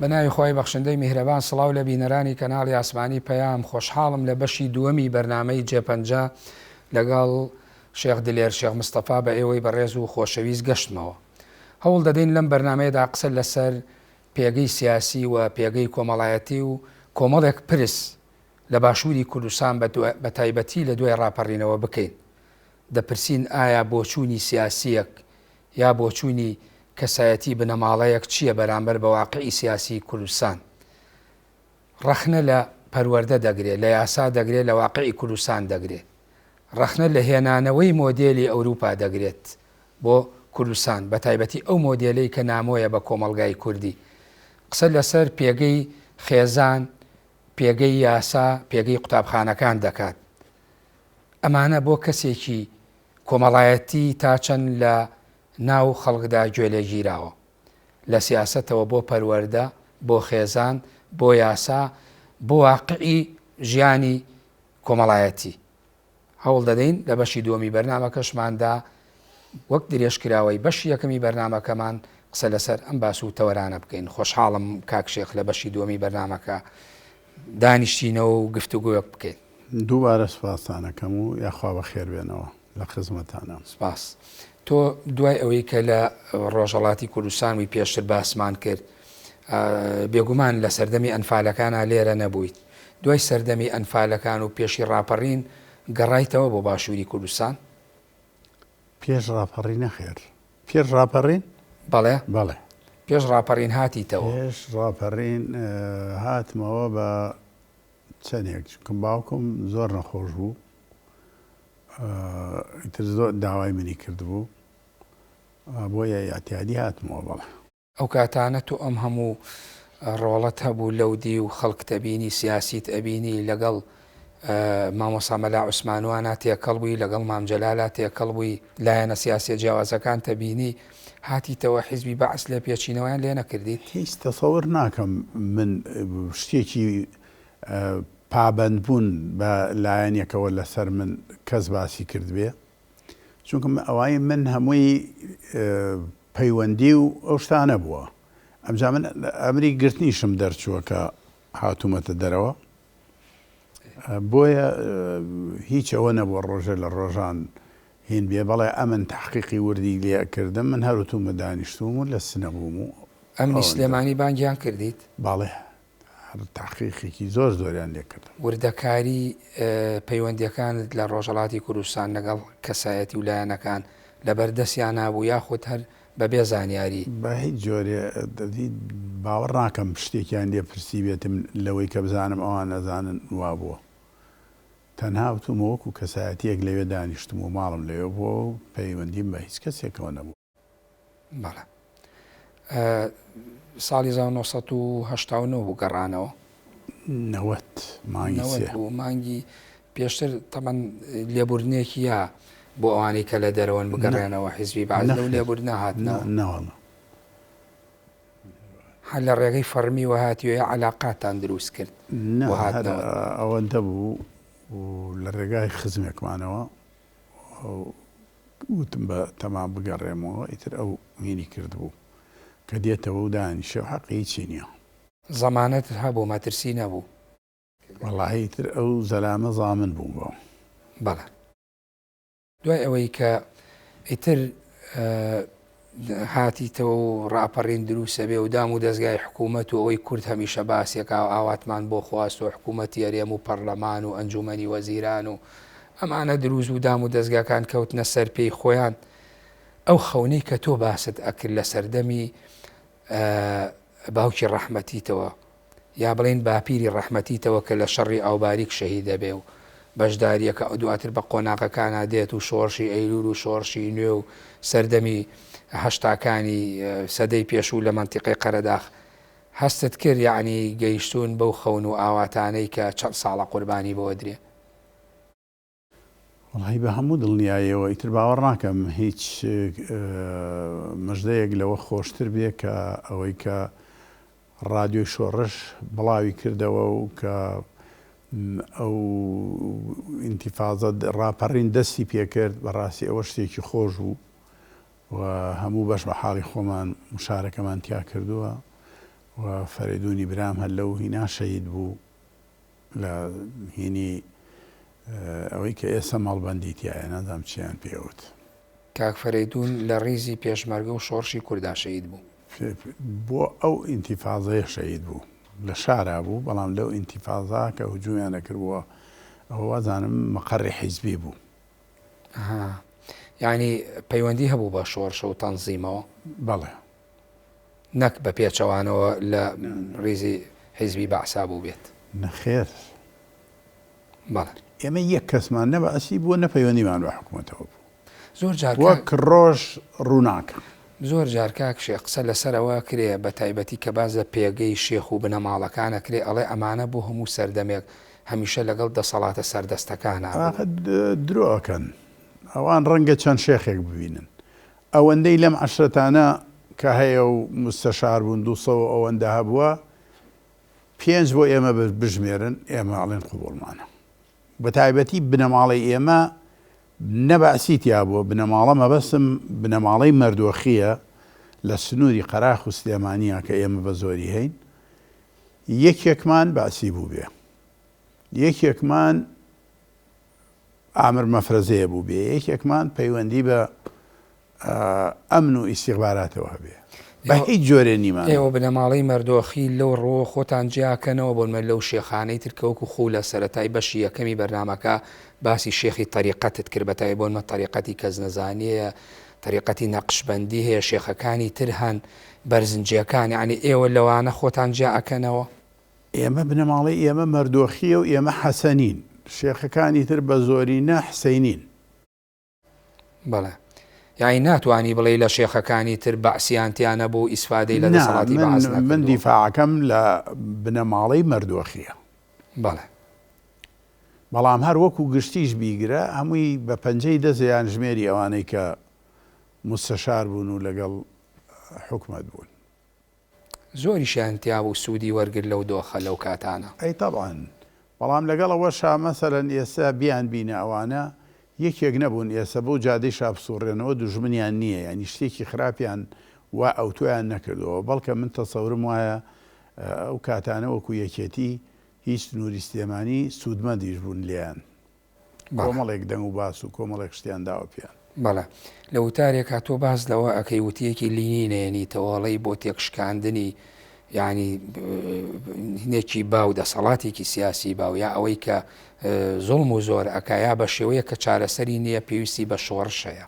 بە ناوی خوای بەخشندەی میهرەبان سڵاو لە بینەرانی کەناڵی ئاسمانی پەیام خۆشحاڵم لە بەشی دووەمی بەرنامەی جێپەنجە لەگەڵ شێخ دلێر شێخ مستەفا بە ئێوەی بەڕێز و خۆشەویست گەشتمەوە. هەوڵ دەدەین لەم بەرنامەیەدا قسە لەسەر پێگەی سیاسی و پێگەی کۆمەڵایەتی و کۆمەڵێک پرس لە باشووری کوردستان بە تایبەتی لە دوای ڕاپەڕینەوە بکەین. دەپرسین ئایا بۆچوونی سیاسییەک یا بۆچوونی کەسایەتی بنەماڵەیەک چییە بەرامبەر بە واقعی سیاسی کوردستان؟ ڕەخنە لە پەروەردە دەگرێ، لە یاسا دەگرێ، لە واقعی کوردستان دەگرێ. ڕەخنە لە هێنانەوەی مۆدێلی ئەوروپا دەگرێت بۆ کوردستان، بە تایبەتی ئەو مۆدێلەی کە نامۆیە بە کۆمەڵگای کوردی. قسە لەسەر پێگەی خێزان، پێگەی یاسا، پێگەی قوتابخانەکان دەکات. ئەمانە بۆ کەسێکی کۆمەڵایەتی تا چەند لە ناو خەڵکدا گوێ لێگیراوە؟ لە سیاسەتەوە بۆ پەروەردە، بۆ خێزان، بۆ یاسا، بۆ واقعی ژیانی کۆمەڵایەتی. هەوڵ دەدەین لە بەشی دووەمی بەرنامەکەشماندا وەک درێژکراوەی بەشی یەکەمی بەرنامەکەمان قسە لەسەر ئەم باس و تەوەرانە بکەین. خۆشحاڵم کاک شێخ لە بەشی دووەمی بەرنامەکە دانیشتینەوە و گفتوگۆیەک بکەین. دووبارە سوپاستان ئەکەم و یاخوا بەخێربێنەوە لە خزمەتانام. سپاس. تۆ دوای ئەوەی کە لە ڕۆژهەڵاتی کوردستان بووی پێشتر باسمان کرد بێگومان لە سەردەمی ئەنفالەکانا لێرە نەبوویت دوای سەردەمی ئەنفالەکان و پێشی ڕاپەڕین گەڕایتەوە بۆ باشووری کوردستان؟ پێش ڕاپەڕین نەخێر. پێش ڕاپەڕین؟ بەڵێ. بەڵێ. پێش ڕاپەڕین هاتیتەوە؟ پێش ڕاپەڕین هاتمەوە بە چەندێک چونکە باوکم زۆر نەخۆش بوو ئیتر زۆر داوای منی کردبوو بۆیە ئیعتیادی هاتمەوە بەڵێ. ئەو کاتانە تۆ ئەم هەموو ڕۆڵەت هەبوو لەو دیو خەڵکت ئەبینی سیاسیت ئەبینی لەگەڵ مامۆستا مەلا عوسمانوانا تێکەڵ بووی لەگەڵ مام جەلالا تێکەڵ بووی لایەنە سیاسیە جیاوازەکانت بینی هاتیتەوە حیزبی بەعس لێپێچینەوەیان لێ نەکردیت؟ هیچ تەسەور ناکەم من شتێکی پابەندبوون بە لایەنێکەوە لەسەر من کەس باسی کردبێ چونکە ئەوای من هەمووی پەیوەندی و ئەو شتانە بووە ئەمجا من ئەمری گرتنیشم دەرچووە کە هاتوومەتە دەرەوە بۆیە هیچ ئەوە نەبووە ڕۆژێ لە ڕۆژان هین بێ بەڵێ ئەمن تەحقیقی وردی لێ ئەکردم من هەر وتومە دانیشتووم و لە سنە بووم و ئەمنی سلێمانی بانگیان کردیت؟ بەڵێ هەر تەحقیقێکی زۆر زۆریان لێ کردم. وردەکاری پەیوەندیەکانت لە ڕۆژهەڵاتی کوردستان لەگەڵ کەسایەتی و لایەنەکان لەبەر دەستیانا بوو یاخود هەر بە بێ زانیاری؟ بە هیچ جۆرێ باوەڕ ناکەم شتێکیان لێ پرسیبێتم لەوەی کە بزانم ئەوان ئەزانن وابووە. تەنها وتومە وەکو کەسایەتیەک لەوێ دانیشتم و ماڵم لەوێ بووە و پەیوەندیم بە هیچ کەسێکەوە نەبووە. بەڵێ. ساڵی 1989 بوو گەڕانەوە. 90 مانگی سێ. بوو مانگی پێشتر تەبەن لێبوردنێکی یا بۆ ئەوانەی کە لە دەرەوەن بگەڕێنەوە حیزبی بەعس لەو لێبوردنە هاتنەوە. نەوەڵا. هەر لە ڕێگەی فەڕمیوە هاتیوە یا عەلاقاتتان دروست کرد بۆ هاتنەوە؟ نا هەر ئەوەندە بوو و لە ڕێگای خزمێکمانەوە وتم بە تەمام بگەڕێمەوە ئیتر ئەو هینی کردبوو کە دێتەوە و دانیشێ و حەقی هیچی نییە. زەمانەتت هەبوو مەترسی نەبوو؟ وەڵاهی ئیتر ئەو زەلامە زامن بوو بۆم. بەڵێ. دوای ئەوەی کە ئیتر هاتیتەوە و ڕاپەڕین دروسەبێ و دام و دەزگای حکوومەت و ئەوەی کورد هەمیشە باسێکا و ئاواتمان بۆ خواست و حکوومەتی هەرێم و پەڕلەمان و ئەنجوومەنی وەزیران و ئەمانە دروست و دام و دەزگاکان کەوتنە سەر پێی خۆیان ئەو خەونەی کە تۆ باست ئەکرد لە سەردەمی باوکی ڕەحمەتیتەوە یا بڵێین باپیری ڕەحمەتیتەوە کە لە شەڕی ئاوباریک شەهید دەبێ و بەشدارییەکە دواتر بە قۆناغەکانا دێت و شۆڕشی ئەیلوول و شۆڕشی نوێ و سەردەمی هەشتاکانی سەدەی پێشوو لە مەنتیقەی قەرەداخ هەستت کرد یەعنی گەیشتوون بەو خەون و ئاواتانەی کە چەند ساڵە قوربانی بۆ ئەدرێ؟ وەڵاهی بە هەموو دڵنیاییەوە ئیتر باوەڕ ناکەم هیچ مژدەیەک لەوە خۆشتر بێ کە ئەوەی کە ڕادیۆی شۆڕش بڵاوی کردەوە و کە ئەو ئینتیفازە ڕاپەڕین دەستی پێکرد بەڕاستی ئەوە شتێکی خۆش بوو و هەموو بەش بە حاڵی خۆمان مشارەکەمان تیا کردووە. و فەرەیدوونی برام هەر لەو هینا شەهید بوو لە هینی ئەوەی کە ئێستا مەڵبەندی تیایە نازانم چیان پێ وت. کاک فەرەیدوون لە ڕیزی پێشمەرگە و شۆڕشی کوردا شەهید بوو. بۆ ئەو ئینتیفازەیە شەهید بوو. لە شارا بوو بەڵام لەو ئینتیفازا کە هجومیان ئەکرد بۆ ئەوە وازانم مەقەڕی حیزبی بوو. ئەها یانی پەیوەندی هەبوو بە شۆڕش و تەنزیمەوە؟ بەڵێ. نەک بە پێچەوانەوە لە ڕیزی حیزبی بەعسا بووبێت؟ نەخێر. بەڵێ. ئێمە یەک کەسمان نە بەعسی بووە نە پەیوەندیمان بە حکومەتەوە بوو. زۆر جار وەک ڕۆژ ڕووناکە. زۆر جار کاک شێخ قسە لەسەر ئەوە ئەکرێ بە تایبەتی کە باس لە پێگەی شێخ و بنەماڵەکان ئەکرێ ئەڵێ ئەمانە بۆ هەموو سەردەمێک هەمیشە لەگەڵ دەسەڵاتە سەردەستەکانا بوون. ئاخر درۆ ئەکەن. ئەوان ڕەنگە چەند شێخێک ببینن. ئەوەندەی لەم عەشرەتانە کە هەیە و موستەشار بوون دووسەد و ئەوەندە هەبووە پێنج بۆ ئێمە بژمێرن ئێمە ئەڵێن قبوڵمانە. بەتایبەتی بنەماڵەی ئێمە نە بەعسی تیا بووە، بنەماڵە مەبەستم بنەماڵەی مەردۆخییە لە سنووری قەراخ و سلێمانییە کە ئێمە بە زۆری هەین، یەکێکمان بەعسی بووبێ، یەکێکمان ئامر مەفرەزەیە بووبێ، یەکێکمان پەیوەندی بە ئەمن و ئیستیخباراتەوە هەبێ. بە هیچ جۆرێ نیمانە. ئێوە بنەماڵەی مەردۆخی لەو ڕووەوە خۆتان جیا کەنەوە، بۆ نمونە لەو شێخانەی تر کە وەکو خوو لە سەرەتای بەشی یەکەمی بەرنامەکە باسی شێخی تەریقەتت کرد بەتایبەت بۆ نمونە تەریقەتی کەسنەزانی هەیە، تەریقەتی نەقشبەندی هەیە، شێخەکانی تر هەن، بەرزنجیەکان، یەعنی ئێوە لەوانە خۆتان جیا ئەکەنەوە؟ ئێمە بنەماڵەی ئێمە مەردۆخییە و ئێمە حەسەنین، شێخەکانی تر بە زۆرینە حسەینین. بەڵێ. یانی ناتوانی بڵێی لە شێخەکانی تر بەعسیان تیا نەبوو و ئیسفادەی لە نا، دەسەڵاتی من بەعس من نەکردووە. دیفاعەکەم لە بنەماڵەی مەردۆخییە. بەڵێ. بەڵام هەر وەکوو گشتیش بیگرە هەمووی بە پەنجەی دەست یان ژمێری ئەوانەی کە موستەشار بوون و لەگەڵ حکومەت بوون. زۆریشیان تیابوو سوودی وەرگرت لەو دۆخە لەو کاتانە. ئەی تەبعەن، بەڵام لەگەڵ ئەوەشا مەسەلەن ئێستا بیان بینە ئەوانە یەکێک نەبوون ئێستا بەو جادەیشا بسوڕێنەوە دوژمنیان نییە یانی شتێکی خراپیان وا ئەوتۆیان نەکردووە بەڵکە من تەسەورم وایە ئەو کاتانە وەکو یەکێتی هیچ نوری سلێمانی سوودمەندیش بوون لێیان. کۆمەڵێک دەنگ و باس و کۆمەڵێک شتیان داوە پێیان. بەڵێ. لە وتارێکا تۆ باس لەوە ئەکەی وتیەکی لینین ئەیەنیتەوە ئەڵێی بۆ تێکشکاندنی یانی هینێکی باو دەسەڵاتێکی سیاسی باو یا ئەوەی کە زوڵم و زۆر ئەکا یا بە شێوەیەک کە چارەسەری نییە پێویستی بە شۆڕش هەیە.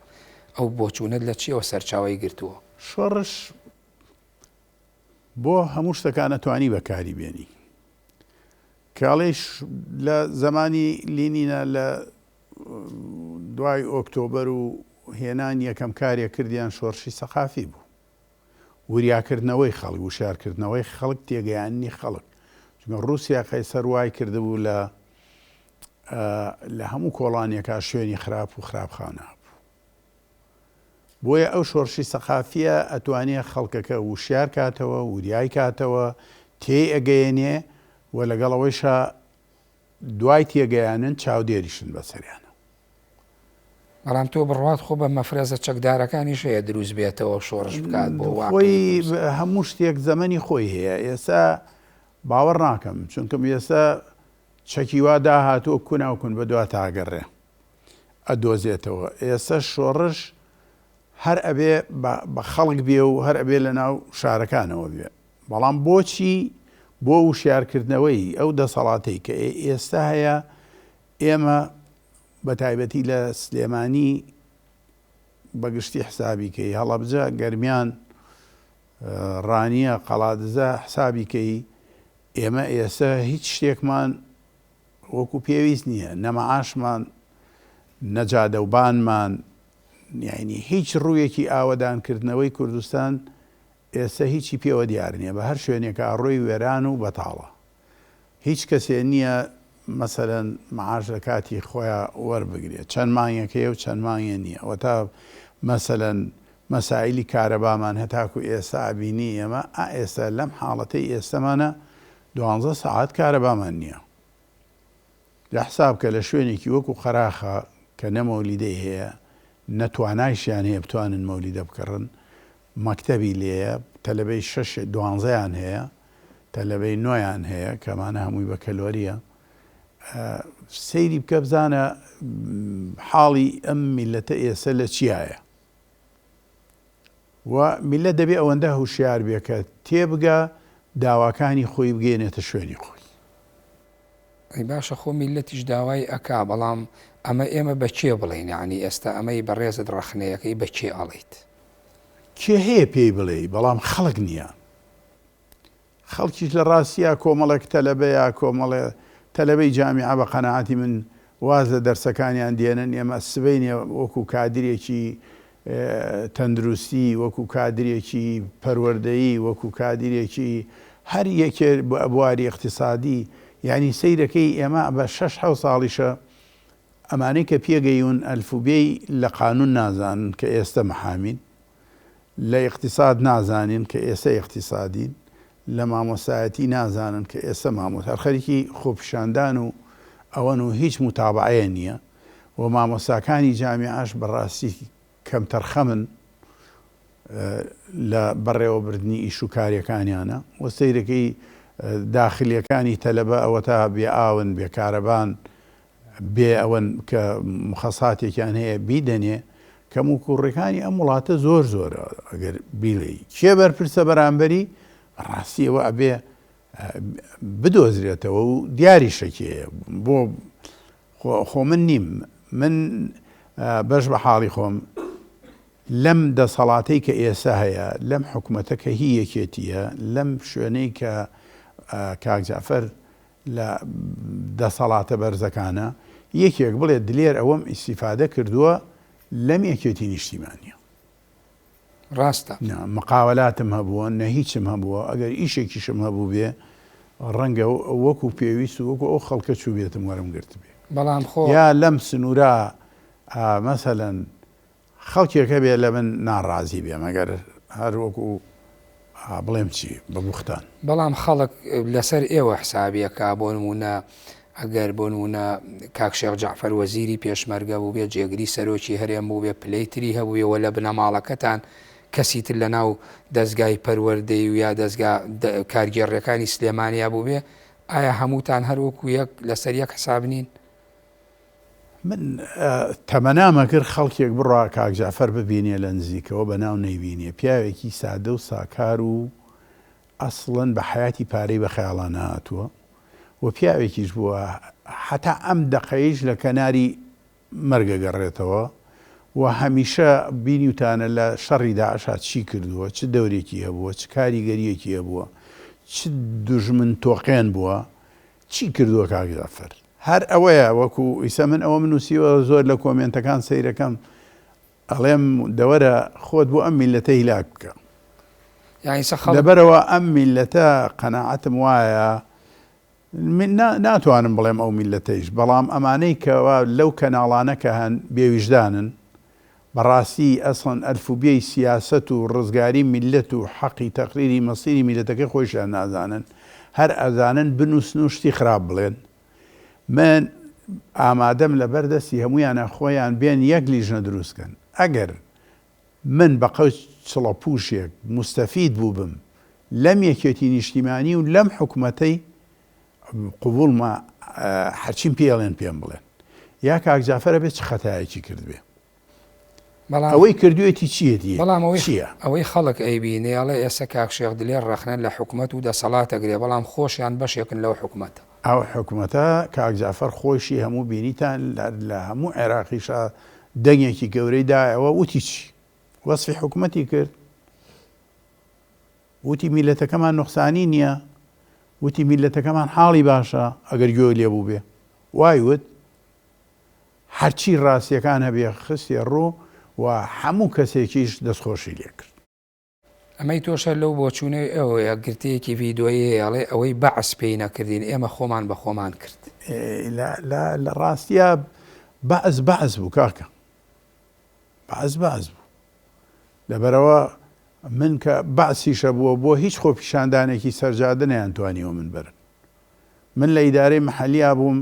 ئەو بۆچوونەت لە چیەوە سەرچاوەی گرتووە؟ شۆڕش بۆ هەموو شتەکان ئەتوانی بەکاری بێنی. کاڵێش لە زەمانی لینینە لە دوای ئۆکتۆبەر و هێنان یەکەم کارێک کردیان شۆرشی سەقافی بوو. وریاکردنەوەی خەڵک، وشیارکردنەوەی خەڵک، تێگەیاندنی خەڵک. چونکە ڕووسیا قەیسەر وای کردبوو لە لە هەموو کۆڵانێکا شوێنی خراپ و خراپخانە هەبوو. بۆیە ئەو شۆڕشی سەقافییە ئەتوانێ خەڵکەکە وشیار کاتەوە، وریای کاتەوە، تێی ئەگەیەنێ و لەگەڵ ئەوەیشا دوای تێگەیانن چاودێریشن بەسەریانە. بەڵام تۆ بڕوات خۆ بە مەفرەزە چەکدارەکانیش هەیە دروست بێتەوە شۆڕش بکات بۆ واقعی خۆی کوردستان؟ هەموو شتێک زەمەنی خۆی هەیە. ئێستا باوەڕ ناکەم، چونکم ئێستا چەکی وا داهاتووە کوناوکون بەدواتا ئەگەڕێ. ئەدۆزێتەوە ئێستا شۆڕش هەر ئەبێ بە خەڵک بێ و هەر ئەبێ لە ناو شارەکانەوە بێ بەڵام بۆچی بۆ وشیارکردنەوەی ئەو دەسەڵاتەی کە ئێستا هەیە ئێمە بە تایبەتی لە سلێمانی بەگشتی حسابی کەی هەڵەبجە گەرمیان ڕانیە قەڵادزە حسابی کەی ئێمە ئێستا هیچ شتێکمان وەکو پێویست نییە، نە مەعاشمان، نە جادەوبانمان، یانی هیچ ڕوویەکی ئاوەدانکردنەوەی کوردستان ئێستا هیچی پێوە دیار نییە، بە هەر شوێنێکا ڕووی وێران و بەتاڵە. هیچ کەسێ نییە مەسەلەن مەعاش لە کاتی خۆیا وەربگرێ، چەند مانگێک هەیە و چەند مانگێ نییە. وەتا مەسەلەن مەسائیلی کارەبامان هەتاکو ئێستا ئەبینی ئێمە ئا ئێستا لەم حاڵەتەی ئێستەمانە دوانزە سەعات کارەبامان نییە. جا حساب کە لە شوێنێکی وەکو قەراخە کە نە مۆلیدەی هەیە، نە توانایشیان هەیە بتوانن مۆلیدە بکڕن، مەکتەبی لێیە، تەلەبەی شەش دوانزەیان هەیە، تەلەبەی نۆیان هەیە کە ئەمانە هەمووی بەکەلۆرییە. سەیری بکە بزانە حاڵی ئەم میللەتە ئێسە لە چیایە. و میللەت دەبێ ئەوەندە هوشیار بێ کە تێبگا داواکانی خۆی بگەیەنێتە شوێنی خۆی. ئەی باشە خۆ میللەتیش داوای ئەکا بەڵام ئەمە ئێمە بە کێ بڵێین یەعنی ئێستا ئەمەی بەڕێزت ڕەخنەیەکەی بە کێ ئەڵێیت؟ کێ هەیە پێی بڵێی بەڵام خەڵک نییە. خەڵکیش لە ڕاستیا کۆمەڵێک تەلەبەیە، کۆمەڵێ تەلەبەی جامیعە بە قەناعەتی من واز لە دەرسەکانیان دێنن، ئێمە سبەینێ وەکو کادرێکی تەندروستی، وەکو کادرێکی پەروەردەیی، وەکو کادرێکی هەر یەکێ بواری ئیقتیسادی، یانی سەیرەکەی ئێمە بە شەش حەوت ساڵیشە ئەمانەی کە پێگەیون ئەلفوبێی لە قانون نازانن کە ئێستە محامین، لە ئیقتیساد نازانین کە ئێسە ئیقتیسادین، لە مامۆستایەتی نازانن کە ئێسە مامۆستا، هەر خەریکی خۆپیشاندان و ئەوەن و هیچ موتابەعەیە نییە و مامۆستاکانی جامیعەش بەڕاستی کەمتەرخەمن لە بەڕێوەبردنی ئیش و کارەکانیانە و سەیرەکەی داخلیەکانی تەلەبە ئەوەتا بێ ئاون بێ کارەبان بێ ئەوەن کە مخەساتێکیان هەیە بیدەنێ، کەموکوڕیەکانی ئەم وڵاتە زۆر زۆرە ئەگەر بیڵێی کێ بەرپرسە بەرامبەری ڕاستی ئەوە ئەبێ بدۆزرێتەوە و دیاریشە کێیە بۆ خۆ من نیم من بەش بە حاڵی خۆم لەم دەسەڵاتەی کە ئێسە هەیە لەم حکومەتە کە هی یەکێتیە لەم شوێنەی کە کاک جەعفەر لە دەسەڵاتە بەرزەکانە یەکێک بڵێ دلێر ئەوەم ئیستیفادە کردووە لەم یەکێتی نیشتیمانیە. ڕاستە. نە مقاوەلاتم هەبووە نە هیچم هەبووە ئەگەر ئیشێکیشم هەبووبێ ڕەنگە وەکو پێویست و وەکو ئەو خەڵکە چووبێتم وەرم گرتبێ. بەڵام خۆ. یا لەم سنوورە مەسەلەن خەڵکێک هەبێ لە من ناڕازی بێ مەگەر هەر وەکو بڵێم چی بە بوختان. بەڵام خەڵک لەسەر ئێوە حسابی ئەکا بۆ نموونە ئەگەر بۆ نموونە کاک شێخ جەعفەر وەزیری پێشمەرگە بووبێ جێگری سەرۆکی هەرێم بووبێ پلەی تری هەبووێ وە لە بنەماڵەکەتان کەسی تر لە ناو دەزگای پەروەردەی و یا دەزگا کارگێڕیەکانی سلێمانیا بووبێ ئایا هەمووتان هەر وەکو یەک لەسەر یەک حساب نین؟ من تەمەنام ئەکرد خەڵکێک بڕوا کاک جەعفەر ببینێ لە نزیکەوە بەناو نەیبینێ پیاوێکی سادە و ساکار و ئەسڵەن بە حەیاتی پارەی بە خەیاڵا نەهاتووە و پیاوێکیش بووە هەتا ئەم دەقەیش لە کەناری مەرگ ئەگەڕێتەوە و هەمیشە بینیوتانە لە شەڕی داعشا چی کردووە چ دەورێکی هەبووە چ کاریگەریەکی هەبووە چ دوژمن تۆقێن بووە چی کردووە کاک جەعفەر؟ هەر ئەوەیە وەکو ئیسە من ئەوەم نوسیوە زۆر لە کۆمێنتەکان سەیرەکەم ئەڵێم دەوەرە خۆت بۆ ئەم میللەتە هیلاک بکە یانی ئیسە خەڵک لەبەرئەوە ئەم میللەتە قەناعەتم وایە من ناتوانم بڵێم ئەو میللەتەیش بەڵام ئەمانەی کەوا لەو کەناڵانە کە هەن بێویژدانن بەڕاستی ئەسڵەن ئەلفوبێی سیاسەت و ڕزگاری میللەت و حەقی تەقریری مەسیری میللەتەکەی خۆیشیان نازانن هەر ئەزانن بنوسن و شتی خراپ بڵێن من ئامادەم لەبەر دەستی هەموویانا خۆیان بێن یەک لیژنە دروست کەن ئەگەر من بە قەو چڵە پوشێک موستەفید بووبم لەم یەکێتی نیشتیمانی و لەم حکومەتەی قبوڵمە هەرچیم پێ ئەڵێن پێم بڵێن یا کاک جافەر ئەبێ چ خەتایەکی کردبێ بەڵام ئەوەی کردوێتی چیەتی بەڵام ئەوەی چییە؟ ئەوەی خەڵک ئەیبینێ ئەڵێ ئێستا کاک شێخ دلێر ڕەخنە لە حکومەت و دەسەڵات ئەگرێ بەڵام خۆشیان بەشێکن لەو حکومەتە. ئەو حکومەتە کاک جافەر خۆیشی هەموو بینیتان لە هەموو عێراقیشا دەنگێکی گەورەی دایەوە وتی چی؟ وەسفی حکومەتی کرد وتی میللەتەکەمان نوقسانی نییە، وتی میللەتەکەمان حاڵی باشە ئەگەر گوێ لێ بووبێ وای وت، هەرچی ڕاستیەکان هەبێ خستیە ڕوو و هەموو کەسێکیش دەستخۆشی لێ کرد. ئەمەی تۆش هەر لەو بۆچوونەی ئەوەیە، گرتەیەکی ڤیدۆیی هەیە ئەڵێ ئەوەی بەعس پێی نەکردین ئێمە خۆمان بە خۆمان کرد. لە ڕاستیا بەعس بەعس بوو کاکە، بەعس بەعس بوو. لەبەرئەوە من کە بەعسیش هەبووە بۆ هیچ خۆپیشاندانێکی سەرجادە نەیانتوانیوە من بەرن. من لە ئیدارەی مەحەلیا بووم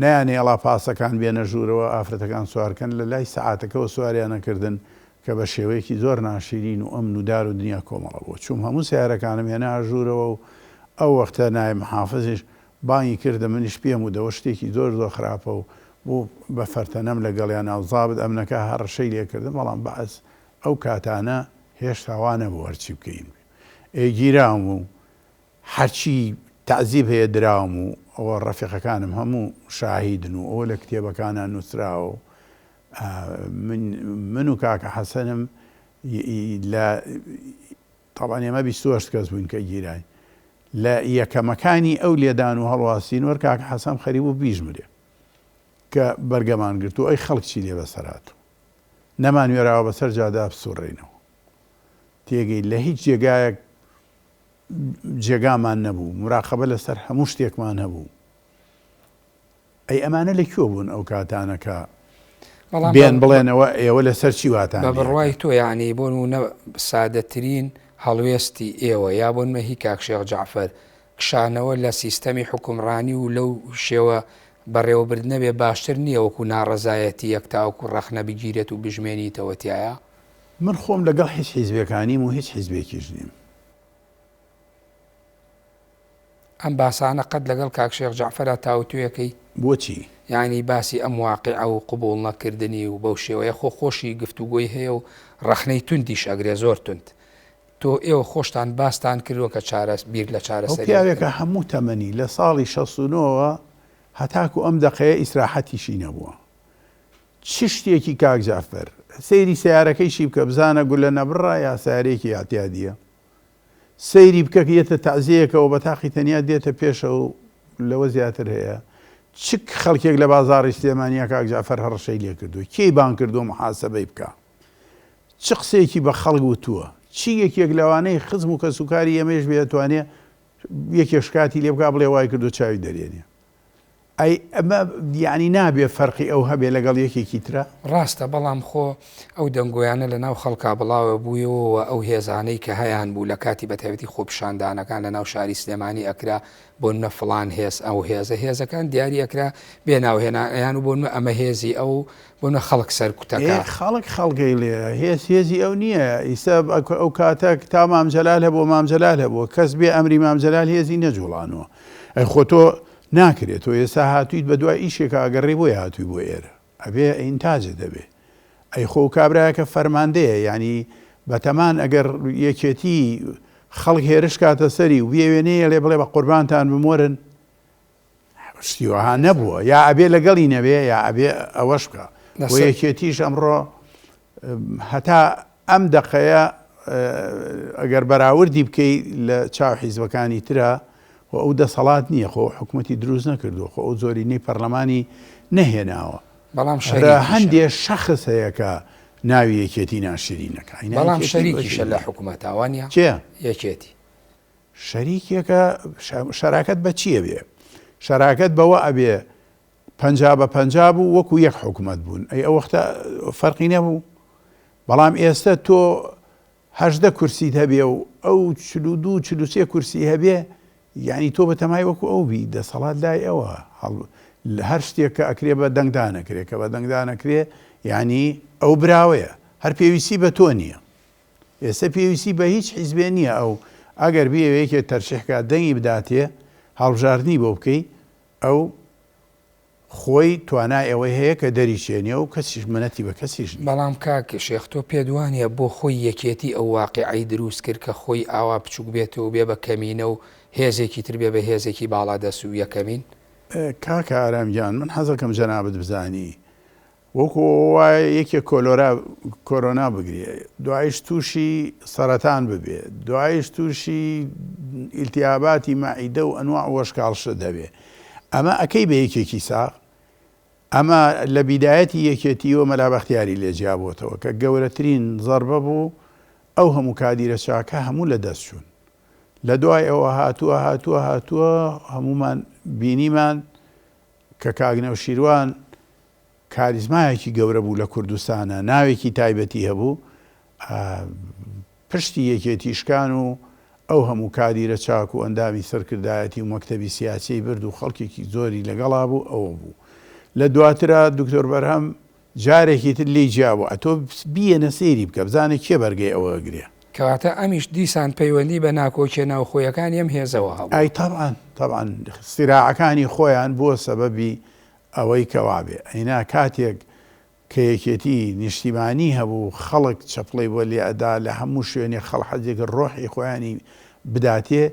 نەیانهێڵا پاسەکان بێنە ژوورەوە ئافرەتەکان سوارکەن لە لای سەعاتەکەوە سواریان ئەکردن. کە بە شێوەیەکی زۆر ناشیرین و ئەمن و دار و دنیا کۆمەڵە بوو. چووم هەموو سەیارەکانم هێنا ژوورەوە و ئەو وەختە نایب محافزیش بانگی کردم منیش پێم وت ئەوە شتێکی زۆر زۆر خراپە و بوو بە فەرتەنەم لەگەڵیانا و زابت ئەمنەکە هەڕەشەی لێ کردم بەڵام بەعس ئەو کاتانە هێشتا وا نەبوو هەرچی بکەین ئێ گیراوم و هەرچی تەعزیب هەیە دراوم و ئەوە ڕەفیقەکانم هەموو شاهیدن و ئەوە لە کتێبەکانا نووسراوە و من من و کاکە حەسەنم لە تەبعەن ئێمە 28 کەس بووین کە گیراین لە یەکەمەکانی ئەو لێدان و هەڵواسین وەر کاکە حەسەن خەریک بوو بیژمرێ کە بەرگەمان گرت و ئەی خەڵک چی لێ بەسەر هاتوو نەمانوێراوە بەسەر جادا بسوڕێینەوە تێگەی لە هیچ جێگایەک جێگامان نەبوو، موراقەبە لەسەر هەموو شتێکمان هەبوو. ئەی ئەمانە لە کوێ بوون ئەو کاتانە کە بێن بڵێن ئەوە ئێوە لەسەر چی واتان بە بڕوای تۆ یعنی بۆ نموونە سادەترین هەڵوێستی ئێوە یا بۆ نمە هی کاک شێخ جەعفەر کشانەوە لە سیستەمی حوکمڕانی و لەو شێوە بەڕێوەبردنە بێ باشتر نییە وەکو ناڕەزایەتییەک تاوەکو ڕەخنە بگیرێت و بژمێنیتەوە تیایا؟ من خۆم لەگەڵ هیچ حیزبێکا نیم و هیچ حیزبێکیش نیم. ئەم باسانە قەت لەگەڵ کاک شێخ جەعفەرا تاوتوێکەی؟ بۆچی؟ یانی باسی ئەم واقیعە و قبوڵ نەکردنی و بەو شێوەیە خۆ خۆشی گفتوگۆی هەیە و ڕەخنەی توندیش ئەگرێ زۆر توند. تۆ ئێوە خۆشتان باستان کردوە کە چارە بیر لە ئەو چارەسەری پیاوێکە بکەن. هەموو تەمەنی لە ساڵی 69 وە هەتاکو ئەم دەقەیە ئیسراحەتیشی نەبووە. چ شتێکی کاک جەعفەر؟ سەیری سەیارەکەیشی بکە بزانە گولە نەبڕە یا سەیارەیەکی ئیعتیادیە. سەیری بکە یەتە تەعزیەیەکەوە بە تاقی تەنیا دێتە پێشەوە لەوە زیاتر هەیە؟ چ خەڵکێک لە بازاڕی سلێمانیا کاک جەعفەر هەڕەشەی لێ کردووە؟ کێی بانگ کردووە محاسەبەی بکا؟ چ قسەیەکی بە خەڵک وتووە؟ چی یەکێک لەوانەی خزم و کەسوکاری ئێمەیش بێ ئەتوانێ یەکێک شکاتی لێ بکا بڵێ وای کردووە چاوی دەرێنێ؟ ئەی ئەمە یانی نابێ فەرقی ئەو هەبێ لەگەڵ یەکێکی ترا؟ ڕاستە بەڵام خۆ ئەو دەنگۆیانە لە ناو خەڵکا بڵاوە بوویەوە و ئەو هێزانەی کە هەیان بوو لە کاتی بەتایبەتی خۆپیشاندانەکان لە ناو شاری سلێمانی ئەکرا بۆ نمونە فڵان هێز ئەو هێزە هێزەکان دیاری ئەکرا بێ ناو هێنان ئەیان و بۆ نمونە ئەمە هێزی ئەو بۆ نمونە خەڵک ئێ سەرکوتەکا. خەڵک خەڵکەی لێ هێز هێزی ئەو نییە ئیستا ئەو کاتە تا مام جەلال هەبووە مام جەلال هەبووە کەس بێ ئەمری مام جەلال هێزی نەجوڵانووە ئەی خۆ تۆ ناکرێ تۆ ئێستا هاتوویت بە دوای ئیشێکا ئەگەڕێی بۆیە هاتووی بۆ ئێرە ئەبێ ئینتاجت هەبێ ئەی خۆ کابرایەکە فەرماندەیە یانی بەتەمان ئەگەر یەکێتی خەڵک هێرش کاتە سەری و بیەوێ نەیەڵێ بڵێ بە قوربانتان بم وەرن شتی وەها نەبووە یا ئەبێ لەگەڵی نەبێ یا ئەبێ ئەوەش بکە بۆ یەکێتیش ئەمڕۆ هەتا ئەم دەقەیە ئەگەر بەراوردی بکەی لە چاو حیزبەکانی ترا خۆ ئەو دەسەڵات نییە خۆ حکومەتی دروست نەکردووە خۆ ئەو زۆرینەی پەرلەمانی نەهێناوە بەڵام شەریکیشە. هەندێ شەخس هەیە کە ناوی یەکێتی ناشرینەکە بەڵام شەریکیشە لە حکومەتا وانە کێ؟ یەکێتی. شەریکێکە شەراکەت بە چی ئەبێ؟ شەراکەت بەوە ئەبێ 50 بە 50 بوو وەکو یەک حکومەت بوون ئەی ئەو وەختە فەرقی نەبوو بەڵام ئێستا تۆ 18 کورسیت هەبێ و ئەو 42 43 کورسی هەبێ یعنی تۆ بەتەمای وەکو ئەو بی دەسەڵات لای ئەوە هەر شتێک کە ئەکرێ بە دەنگدانەکرێ کە بە دەنگدانەکرێ یعنی ئەو براوەیە هەر پێویستی بە تۆ نییە ئێستا پێویستی بە هیچ حیزبێ نییە ئەو ئەگەر بیەوێ یەکێ تەرشیح کا دەنگی بداتێ هەڵبژاردنی بۆ بکەی ئەو خۆی توانای ئەوەی هەیە کە دەریچێنێ و کەسیش منەتی بە کەسیش نییە. بەڵام کاک شێخ تۆ پێت وانیە بۆ خۆی یەکێتی ئەو واقیعەی دروست کرد کە خۆی ئاوا بچوک بێتەوە و بێ بە کەمینە و هێزێکی تر بێ بە هێزێکی باڵادەست و یەکەمین؟ کاکە ئارام گیان من حەزەکەم جەنابت بزانی وەکو ئەوە وایە یەکێک کۆلۆرا کۆرۆنا بگرێ دوایش تووشی سەرەتان ببێ دوایش تووشی ئیلتیاباتی مەعیدە و ئەنواع وەشکاڵ شت هەبێ ئەمە ئەکەی بە یەکێکی ساغ ئەمە لە بیدایەتی یەکێتیەوە مەلا بەختیاری لێ جیابۆتەوە کە گەورەترین زەربە بوو ئەو هەموو کادیرە چاکە هەموو لە دەست چوون لە دوای ئەوە هاتووە هاتووە هاتووە هەموومان بینیمان کە کاک نەوشیروان کاریزمایەکی گەورە بوو لە کوردستانا، ناوێکی تایبەتی هەبوو، پشتی یەکێتی شکان و ئەو هەموو کادیرە چاک و ئەندامی سەرکردایەتی و مەکتەبی سیاسیی برد و خەڵکێکی زۆری لەگەڵا بوو، ئەوە بوو. لە دواترا دکتۆر بەرهەم. جارێکی تر لێی جیا بوو ئەتۆ بیەنە سەیری بکە بزانە کێ بەرگەی ئەوە ئەگرێ. کەواتە ئەمیش دیسان پەیوەندی بە ناکۆکیە ناوخۆیەکانی ئەم هێزەوە هەبوو. ئای تەبعەن تەبعەن سیراعەکانی خۆیان بووە سەبەبی ئەوەی کە وابێ ئەینا کاتێک کە یەکێتی نیشتیمانی هەبوو خەڵک چەپڵەی بۆ لێ ئەدا لە هەموو شوێنێک خەڵ حەزی کرد ڕۆحی خۆیانی بداتێ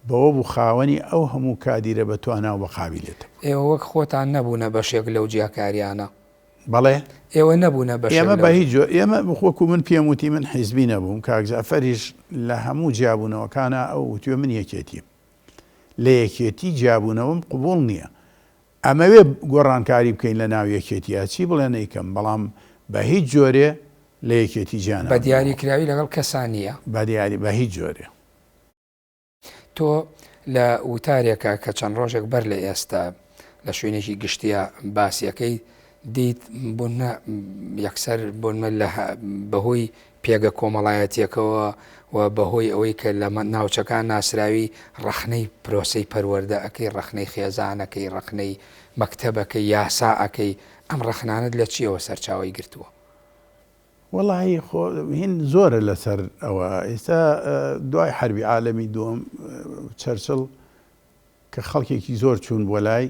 بەوە بوو خاوەنی ئەو هەموو کادیرە بە توانا و بە قابیلێتە بوو. ئێوە وەک خۆتان نەبوونە بەشێک لەو جیاکاریانە؟ بەڵێ. ئێوە نەبوونە بەشێک ئێمە بە هیچ جۆر ئێمە وەکوو من پێم وتی من حیزبی نەبووم کاک جەعفەریش لە هەموو جیابوونەوەکانا ئەو وتوێ من یەکێتیم لە یەکێتی جیابوونەوەم قبووڵ نییە ئەمەوێ گۆڕانکاری بکەین لە ناو یەکێتیا چی بڵێ نەیکەم بەڵام بە هیچ جۆرێ لە یەکێتی جیا بە دیاری کراوی لەگەڵ کەسا نییە؟ بە دیاری بە هیچ جۆرێ. تۆ لە وتارێکا کە چەند ڕۆژێک بەر لە ئێستا لە شوێنێکی گشتیە باسیەکەی دیت بۆ یەکسەر بۆنمە لە بەهۆی پێگە کۆمەڵایەتیەکەوە و بەهۆی ئەوەی کە لە ناوچەکان ناسراوی ڕەخنەی پرۆسەی پەروەردە ئەکەی ڕەخنەی خێزانەکەی ڕەخنەی مەکتەبەکەی یاسا ئەکەی ئەم ڕەخنانەت لە چیەوە سەرچاوەی گرتووە؟ وەڵاهی خۆ هین زۆرە لەسەر ئەوە ئێستا دوای حەربی عالەمی دووەم چەرچڵ کە خەڵکێکی زۆر چوون بۆ لای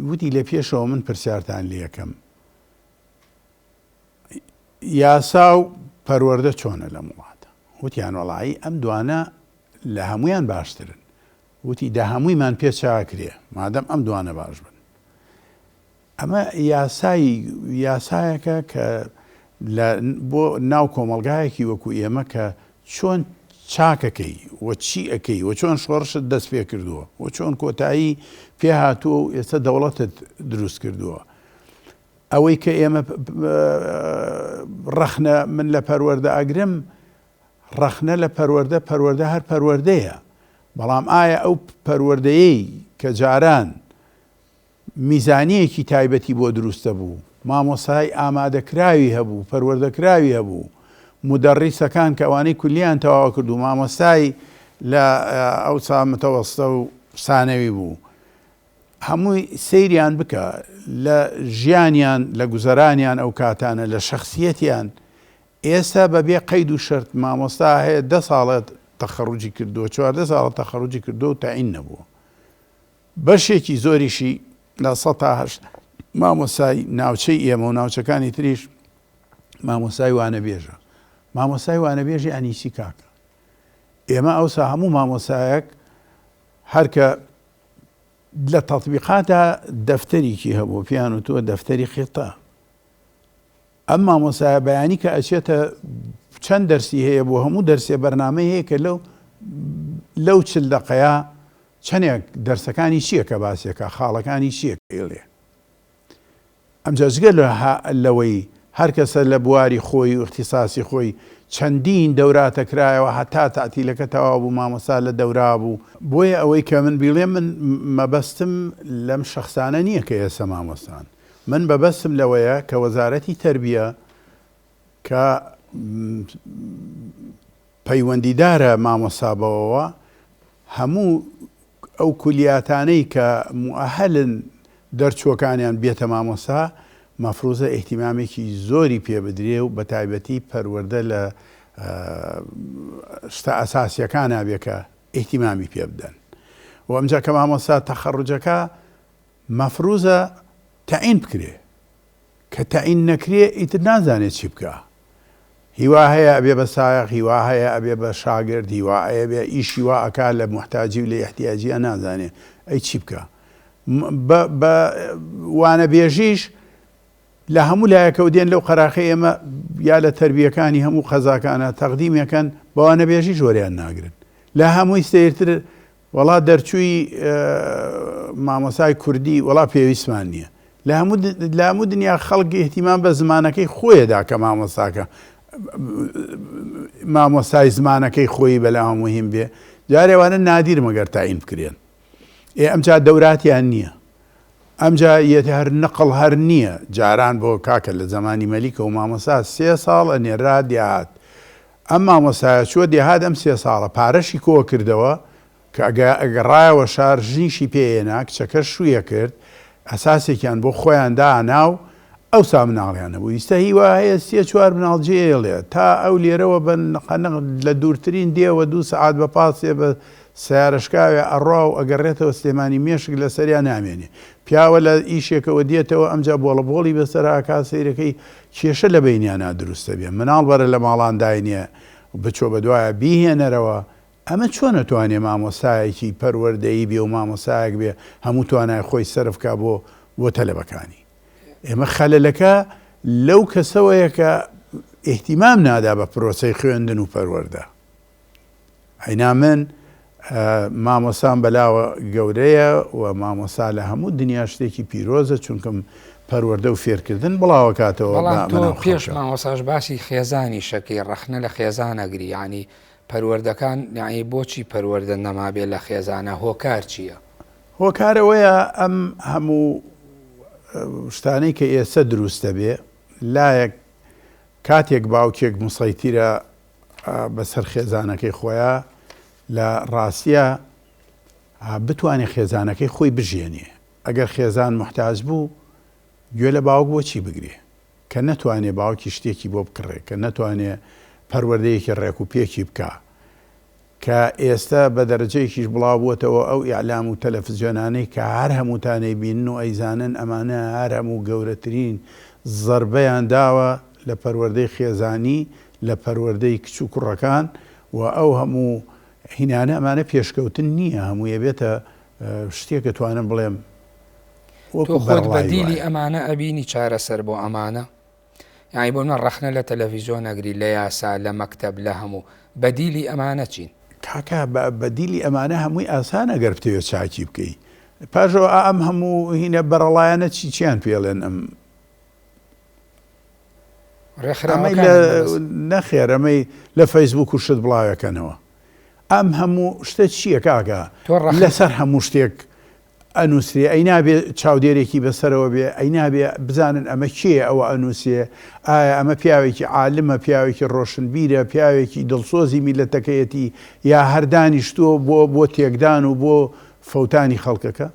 وتی لە پێشەوە من پرسیارتان لەکەم یاسا و پەروەردە چۆنە لەم وڵاتە وتیان وەڵایی ئەم دوانە لە هەمویان باشترن وتی دە هەموویمان پێ چاکرێ مادەم ئەم دوانە باش بن ئەمە یاسای یاسایەکە کە لە بۆ ناو کۆمەڵگایەکی وەکو ئێمە کە چۆن چاکەکەی و چی ئەکەی و چۆن شۆڕشت دەست پێ کردووە و چۆن کۆتایی پێ هاتووە و ئێستا دەوڵەتت دروست کردووە ئەوەی کە ئێمە ڕەخنە من لە پەروەردە ئەگرم ڕەخنە لە پەروەردە پەروەردە هەر پەروەردەیە بەڵام ئایا ئەو پەروەردەیەی کە جاران میزانیەکی تایبەتی بۆ دروست دەبوو، مامۆستای ئامادەکراوی هەبوو، پەروەردەکراوی هەبوو، مودەڕیسەکان کە ئەوانەی کولیەیان تەواو کرد و مامۆستای لە ئەوسا متەوەستە و سانەوی بوو، هەمووی سەیریان بکە لە ژیانیان، لە گوزەرانیان ئەو کاتانە، لە شەخسیەتیان، ئێستا بە بێ قەید و شەرت مامۆستا هەیە دە ساڵە تەخەڕوجی کردووە، 14 ساڵە تەخەڕوجی کردووە و تەعین نەبووە. بەشێکی زۆریشی 8% مامۆستای ناوچەی ئێمە و ناوچەکانی تریش مامۆستای وانەبێژە. مامۆستای وانەبێژ یانی چی کاکە؟ ئێمە ئەوسا هەموو مامۆستایەک هەر کە لە تەتبیقاتا دەفتەرێکی هەبوو پێیان وتووە دەفتەری خیتە. ئەم مامۆستایە بەیانی کە ئەچێتە چەند دەرسی هەیە بۆ هەموو دەرسێ بەرنامەی هەیە کە لەو لەو چل دەقەیە چەندێک دەرسەکانی چییە کە باسێکە خاڵەکانی چییە کە ئێڵێ ئەمجا جگە لەوەی هەر کەسە لە بواری خۆی و اختصاصی خۆی چەندین دەوراتە کرایەوە هەتا تەعتیلەکە تەواو بوو مامۆستا لە دەورا بوو بۆیە ئەوەی کە من بیڵێم من مەبەستم لەم شەخسانە نییە کە ئێستا مامۆستان من مەبەستم لەوەیە کە وەزارەتی تەربیە کە پەیوەندیدارە مامۆستا بەوەوە هەموو ئەو کولیاتانەی کە موئەهەلن دەرچووەکانیان بێتە مامۆستا مەفروزە ئیهتیمامێکی زۆری پێ بدرێ و بەتایبەتی پەروەردە لە شتە ئەساسیەکانا بێ کە ئیهتیمامی پێ بدەن و ئەمجا کە مامۆستا تەخەڕوجەکە مەفروزە تەعین بکرێ کە تەعین نەکرێ ئیتر نازانێ چی بکا هیوا هەیە ئەبێ بە سایەق هیوا هەیە ئەبێ بە شاگرد هیوا ئەیەبێ ئیشی وا ئەکا لە موحتاجی و لە ئیحتیاجیا نازانێ ئەی چی بکا بە بە وانەبێژیش لە هەموو لایەکەوە دێن لەو قەراخەی ئێمە یا لە تەربیەکانی هەموو قەزاکانە تەقدیمەکەن بە وانەبێژیش وەریان ناگرن لە هەمووی سەیرتر وەڵا دەرچووی مامۆسای کوردی وەڵا پێویستمان نییە لە هەموو لە هەموو دنیا خەڵک ئیهتیمام بە زمانەکەی خۆیەدا کە مامۆستاکە مامۆستای زمانەکەی خۆی بەلاوە مهم بێ جارێ وانە نادیر مەگەر تاین بکرێن ئێ ئەمجا دەوراتیان نییە ئەمجا یەت هەر نقڵ هەر نییە جاران بۆ کاکە لە زمانی مەلیکە و مامۆسا سێ ساڵ ئەنێرا دێهات ئەم مامۆستایە چووە دێهات ئەم سێ ساڵە پارەشی کۆ کردەوە کە گەڕایەوە شار ژنیشی پێ هێنا کچەکەش شوویە کرد ئەساسێکیان بۆ خۆیان دانا و. ئەوسا مناڵیان هەبوو ئیستە هی وا هەیە سێ چوار مناڵ جێیەڵێ تا ئەو لێرەوە بە نقەنق لە دوورترین دێوە دوو سەعات بە پاسێ بە سەیارە شکاوێ ئەڕوا و ئەگەڕێتەوە سلێمانی مێشک لەسەریا نامێنێ پیاوە لە ئیشێکەوە دێتەوە ئەمجا بۆڵە بۆڵی بەسەرا ئەکا سەیرەکەی کێشە لە بەینیانا دروست ئەبێ مناڵ بەرە لە ماڵان داینێ بچۆ بەدوایا بیهێنەرەوە ئەمە چۆن ئەتوانێ مامۆستایەکی پەروەردەیی بێ و مامۆستایەک بێ هەموو توانای خۆی سەرف کا بۆ بۆ تەلەبەکانی؟ ئێمە خەلەلەکە لەو کەسەوەیە کە ئیهتیمام نادا بە پرۆسەی خوێندن و پەروەردە. ئەینا من مامۆستام بەلاوە گەورەیە و مامۆستا لە هەموو دنیا شتێکی پیرۆزە چونکم پەروەردە و فێرکردن بڵاوەکاتەوە بەڵام تۆ پێش مامۆساش باسی خێزانی شەکەی ڕەخنە لە خێزانەگری یعنی پەروەردەکان یەعنی بۆچی پەروەردە نەمابێ لە خێزانا هۆکار چیە؟ هۆکار ئەوەیە ئەم هەموو شتانەی کە ئێسە دروست دەبێ لایەک کاتێک باوکێک مسەیتیرە بەسەر خێزانەکەی خۆیا لە ڕاستیا بتوانێ خێزانەکەی خۆی بژیێنێ ئەگەر خێزان موحتاج بوو گوێ لە باوک بۆچی بگرێ کە نەتوانێ باوکی شتێکی بۆ بکڕێ، کە نەتوانێ پەروەردەیەکی ڕێک و پێکی بکا، کە ئێستە بە دەرەجەیەکیش بڵاو بووەتەوە ئەو ئیعلام و تەلەفزیۆنانەی کە هەر هەمووتان ئەیبینن و ئەیزانن ئەمانە هەر هەموو گەورەترین زەربەیان داوە لە پەروەردەی خێزانی، لە پەروەردەی کچ و کوڕەکان و ئەو هەموو هینانە ئەمانە پێشکەوتن نییە هەمووی ئەبێتە شتێک ئەتوانم بڵێم تۆ خۆت بەدیلی ئەمانە ئەبینی چارەسەر بۆ ئەمانە یانی بۆ من ڕەخنە لە تەلەڤیزیۆن ئەگری لە یاسا لە مەکتەب لە هەموو بەدیلی ئەمانە چین؟ کاکە بەدیلی ئەمانە هەمووی ئاسانە گەر بتەوێت چاکی بکەی پاشەوە ئەم هەموو هینە بەرەڵایانە چی چیان پێڵێن ئەم ئەمەی لە نەخێر ئەمەی لە فەیسبوک و شت بڵاوەکەنەوە ئەم هەموو شتە چییە کاکە لەسەر هەموو شتێک ئەنوسرێ ئەی نابێ چاودێرێکی بەسەرەوە بێ ئەی نابێ بزانن ئەمە کێیە ئەوە ئەنوسێ ئایا ئەمە پیاوێکی عالمە پیاوێکی ڕۆشنبیرە پیاوێکی دڵسۆزی میللەتەکەیەتی یا هەر دانیشتووە بۆ بۆ تێکدان و بۆ فەوتانی خەڵکەکە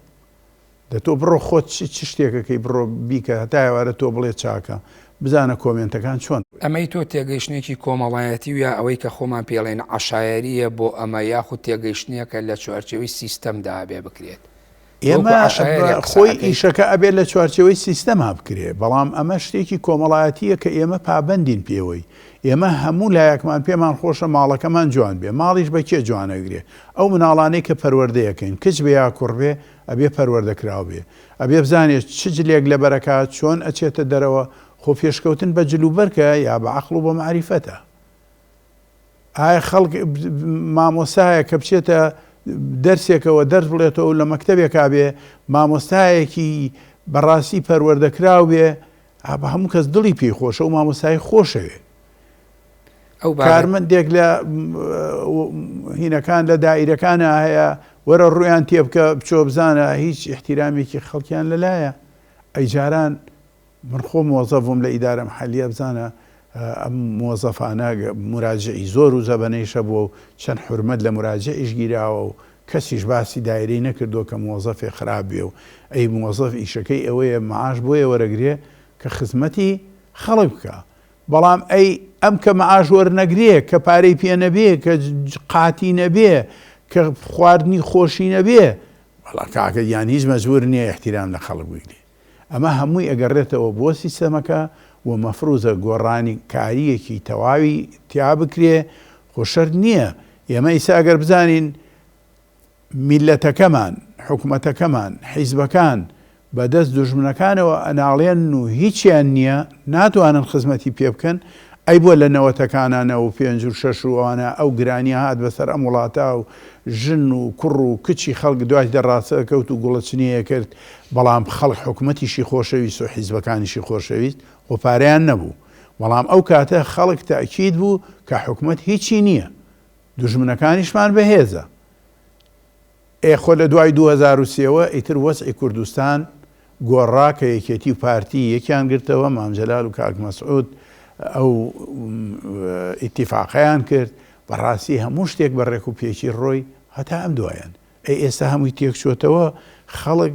دە تۆ بڕۆ خۆت چ چ شتێکەکەی بڕۆ بیکە هەتا ئێوارە تۆ بڵێ چاکە بزانە کۆمێنتەکان چۆن. ئەمەی تۆ تێگەیشتنێکی کۆمەڵایەتی و یا ئەوەی کە خۆمان پێڵێن عەشایەرییە بۆ ئەمە یاخود تێگەیشتنێکە لە چوارچێوەی سیستەمدا ئەبێ بکرێت؟ ئێمە خۆی ئیشەکە ئەبێت لە چوارچێوەی سیستەما بکرێ بەڵام ئەمە شتێکی کۆمەڵایەتییە کە ئێمە پابەندین پێوەی ئێمە هەموو لایەکمان پێمان خۆشە ماڵەکەمان جوان بێ ماڵیش بە کێ جوان ئەگرێ ئەو مناڵانەی کە پەروەردەیەکەین کچ بێ یا کوڕ بێ ئەبێ پەروەردەکراو بێ ئەبێ بزانێ چ جلێک لەبەرەکا، چۆن ئەچێتە دەرەوە، خۆ پێشکەوتن بە جل و بەرگە یا بە عەقڵ و بە مەعریفەتە؟ ئایا خەڵک مامۆستایە کە بچێتە دەرسێکەوە دەرس بڵێتەوە و لە مەکتەبێکا بێ مامۆستایەکی بەڕاستی پەروەردەکراو بێ، بە هەموو کەس دڵی پێی خۆشە و مامۆستای خۆشەوێ. ئەو بابەت. کارمەندێک لە هینەکان لە دائیرەکانا هەیە وەرە ڕوویان تێبکە بچۆ بزانە هیچ ئیحتیرامێکی خەڵکیان لەلایە ئەی جاران من خۆم مۆزەف بووم لە ئیدارە محەلیە بزانە ئەم مۆزەفانە مراجعی زۆر و زەبەنەیش هەبووە و چەند حورمەت لە مراجعیش گیراوە و کەسیش باسی دایرەی نەکردووە کە مۆزەفێ خراپ بێ و ئەی مۆزەف ئیشەکەی ئەوەیە معاش بۆیە وەرەگرێ کە خزمەتی خەڵک بکا بەڵام ئەی ئەم کە معاش وەرنەگرێ، کە پارەی پێ نەبێ، کە قاتی نەبێ، کە خواردنی خۆشی نەبێ، وەڵا کاکە گیان هیچ مەجبوور نییە ئیحتیرام لە خەڵک بگرێ. ئەمە هەمووی ئەگەڕێتەوە بۆ سیستەمەکە و مەفروزە گۆڕانی کارییەکی تەواوی تیا بکرێ، خۆ شەرت نییە ئێمە ئیستا ئەگەر بزانین میللەتەکەمان، حکومەتەکەمان، حیزبەکان بە دەست دوژمنەکانەوە ئەناڵێنن و هیچیان نییە، ناتوانن خزمەتی پێ بکەن، ئەی بۆ لە نەوەتەکانا 95 و شەش و ئەوانە ئەو گرانیە هات بەسەر ئەم وڵاتە و ژن و کوڕ و کچی خەڵک دوای دەڕاستەکەوت و گوڵەچنیی ئەکرد، بەڵام خەڵک حکومەتیشی خۆشەویست و حیزبەکانیشی خۆشەویست، خۆ پارەیان نەبوو، بەڵام ئەو کاتە خەڵک تەئکید بوو کە حکومەت هیچی نییە، دوژمنەکانیشمان بەهێزە. ئێ خۆ لە دوای 2003 وە ئیتر وەزعی کوردستان گۆڕا کە یەکێتی و پارتی یەکیان گرتەوە، مام جەلال و کاک مەسعود ئەو ئیتیفاقەیان کرد، بەڕاستی هەموو شتێک بە ڕێک و پێکی ڕۆی هەتا ئەم دوایەن. ئەی ئێستا هەمووی تێکچۆتەوە، خەڵک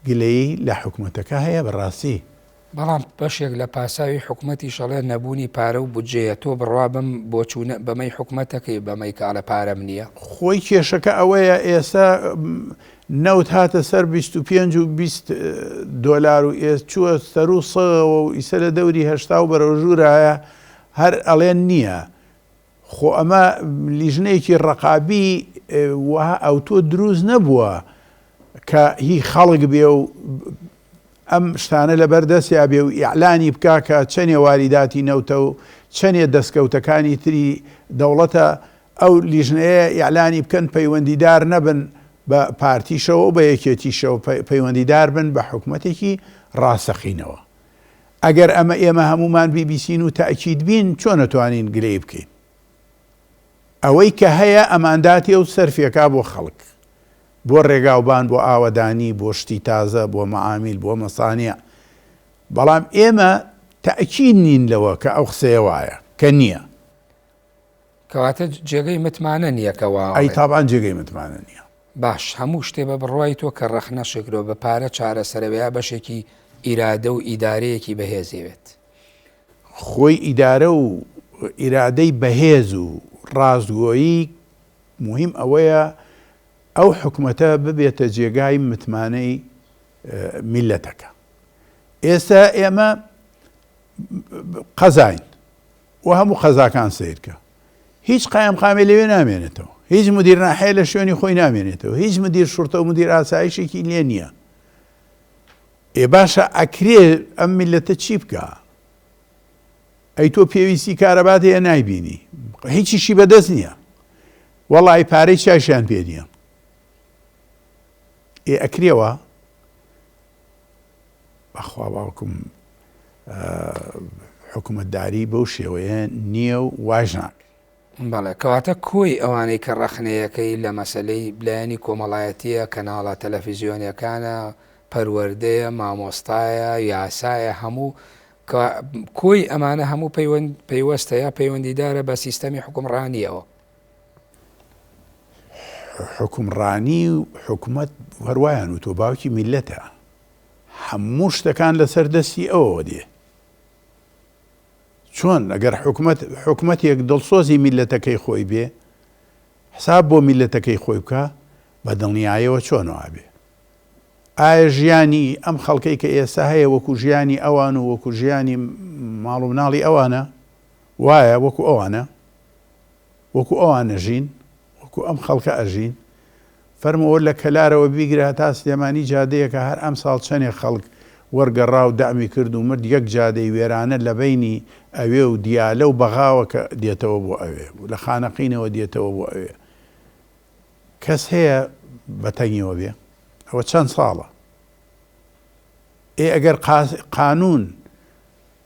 گلەیی لە حکومەتەکە هەیە بەڕاستی. بەڵام بەشێک لە پاساوی حکومەتیش ئەڵێ نەبوونی پارە و بودجەیە، تۆ بڕوا بەم بۆچوونە بەمەی حکومەتەکەی بەمەی کە ئەڵێ پارەم نییە؟ خۆی کێشەکە ئەوەیە ئێستا نەوت هاتە سەر 25 و 20 دۆلار و ئێ چووە سەروو سەدەوە و ئیسە لە دەوری 80 و بەرەو ژوورایە هەر ئەڵێن نییە. خۆ ئەمە لیژنەیەکی ڕەقابی وەها ئەوتۆ دروست نەبووە کە هی خەڵک بێ و ئەم شتانە لەبەر دەستیا بێ و ئیعلانی بکا کە چەنێ واریداتی نەوتە و چەنێ دەستکەوتەکانی تری دەوڵەتە، ئەو لیژنەیە ئیعلانی بکەن پەیوەندیدار نەبن بە پارتیشەوە و بە یەکێتیشەوە پەیوەندیدار بن بە حکومەتێکی ڕاستەقینەوە. ئەگەر ئەمە ئێمە هەموومان بیبیسین و تەئکید بین چۆن ئەتوانین گلەیی بکەین؟ ئەوەی کە هەیە ئەمانداتێ و سەرفیەکا بۆ خەڵک، بۆ ڕێگاوبان، بۆ ئاوەدانی، بۆ شتی تازە، بۆ مەعامیل، بۆ مەسانیع، بەڵام ئێمە تەئکید نین لەوە کە ئەو قسەیە وایە، کە نییە. کەواتە جێگەی متمانە نییە کە وا ئەی تابعەن جێگەی متمانە نییە. باش هەموو شتێ بە بڕوای تۆ کە ڕەخنە شکرۆ بە پارە چارەسەرە یا بەشێکی ئیرادە و ئیدارەیەکی بەهێزێوێت؟ خۆی ئیدارە و ئیرادەی بەهێز و ڕاستگۆیی موهیم ئەوەیە ئەو حکومەتە ببێتە جێگای متمانەی میللەتەکە. ئێستا ئێمە قەزاین و هەموو قەزاکان سەیرکە هیچ قایمقامێ لەوێ نامێنێتەوە هیچ مدیر ناحیە لە شوێنی خۆی نامێنێتەوە هیچ مدیر شورتە و مدیر ئاسایشێکی لێ نییە ئێ باشە ئەکرێ ئەم میلەتە چی بکە ئەی تۆ پێویستی کارەبات هەیە نایبینی هیچیشی بەدەست نییە وەڵی پارەی چایشیان پێ نییە ئێ ئەکرێەوە بەخوا باوکم حکومەتداری بەو شێوەیە نییە و وایش ناکرێ. بەڵێ، کەواتە کۆی ئەوانەی کە ڕەخنەیەکەی لە مەسەلەی لایەنی کۆمەڵایەتییە، کەناڵە تەلەفیزیۆنیەکانە، پەروەردەیە، مامۆستایە، یاسایە، هەموو کە کۆی ئەمانە هەموو پەیوەند پەیوەستە یا پەیوەندیدارە بە سیستەمی حوکمڕانییەوە. حوکمڕانی و حکومەت هەر وایان وتووە باوکی میللەتە. هەموو شتەکان لەسەر دەستی ئەوەوە دێ. چۆن ئەگەر حکومەت حکومەتێک دڵسۆزی میللەتەکەی خۆی بێ، حساب بۆ میللەتەکەی خۆی بکا، بە دڵنیایەوە چۆن وابێ؟ ئایا ژیانی ئەم خەڵکەی کە ئێستا هەیە وەکو ژیانی ئەوان و وەکو ژیانی ماڵ و مناڵی ئەوانە؟ وایە وەکو ئەوانە؟ وەکو ئەوان ئەژین؟ وەکو ئەم خەڵکە ئەژین؟ فەرموو لە کەلارەوە بیگرە هەتا سلێمانی جادەیەکە هەر ئەمساڵ چەنێک خەڵک وەرگەڕا و دەعمی کرد و مرد یەک جادەی وێرانە لە بەینی ئەوێ و دیالە و بەغاوە کە دێتەوە بۆ ئەوێ و لە خانەقینەوە دێتەوە بۆ ئەوێ کەس هەیە بە تەنگیەوە بێ ئەوە چەند ساڵە ئێ ئەگەر قانون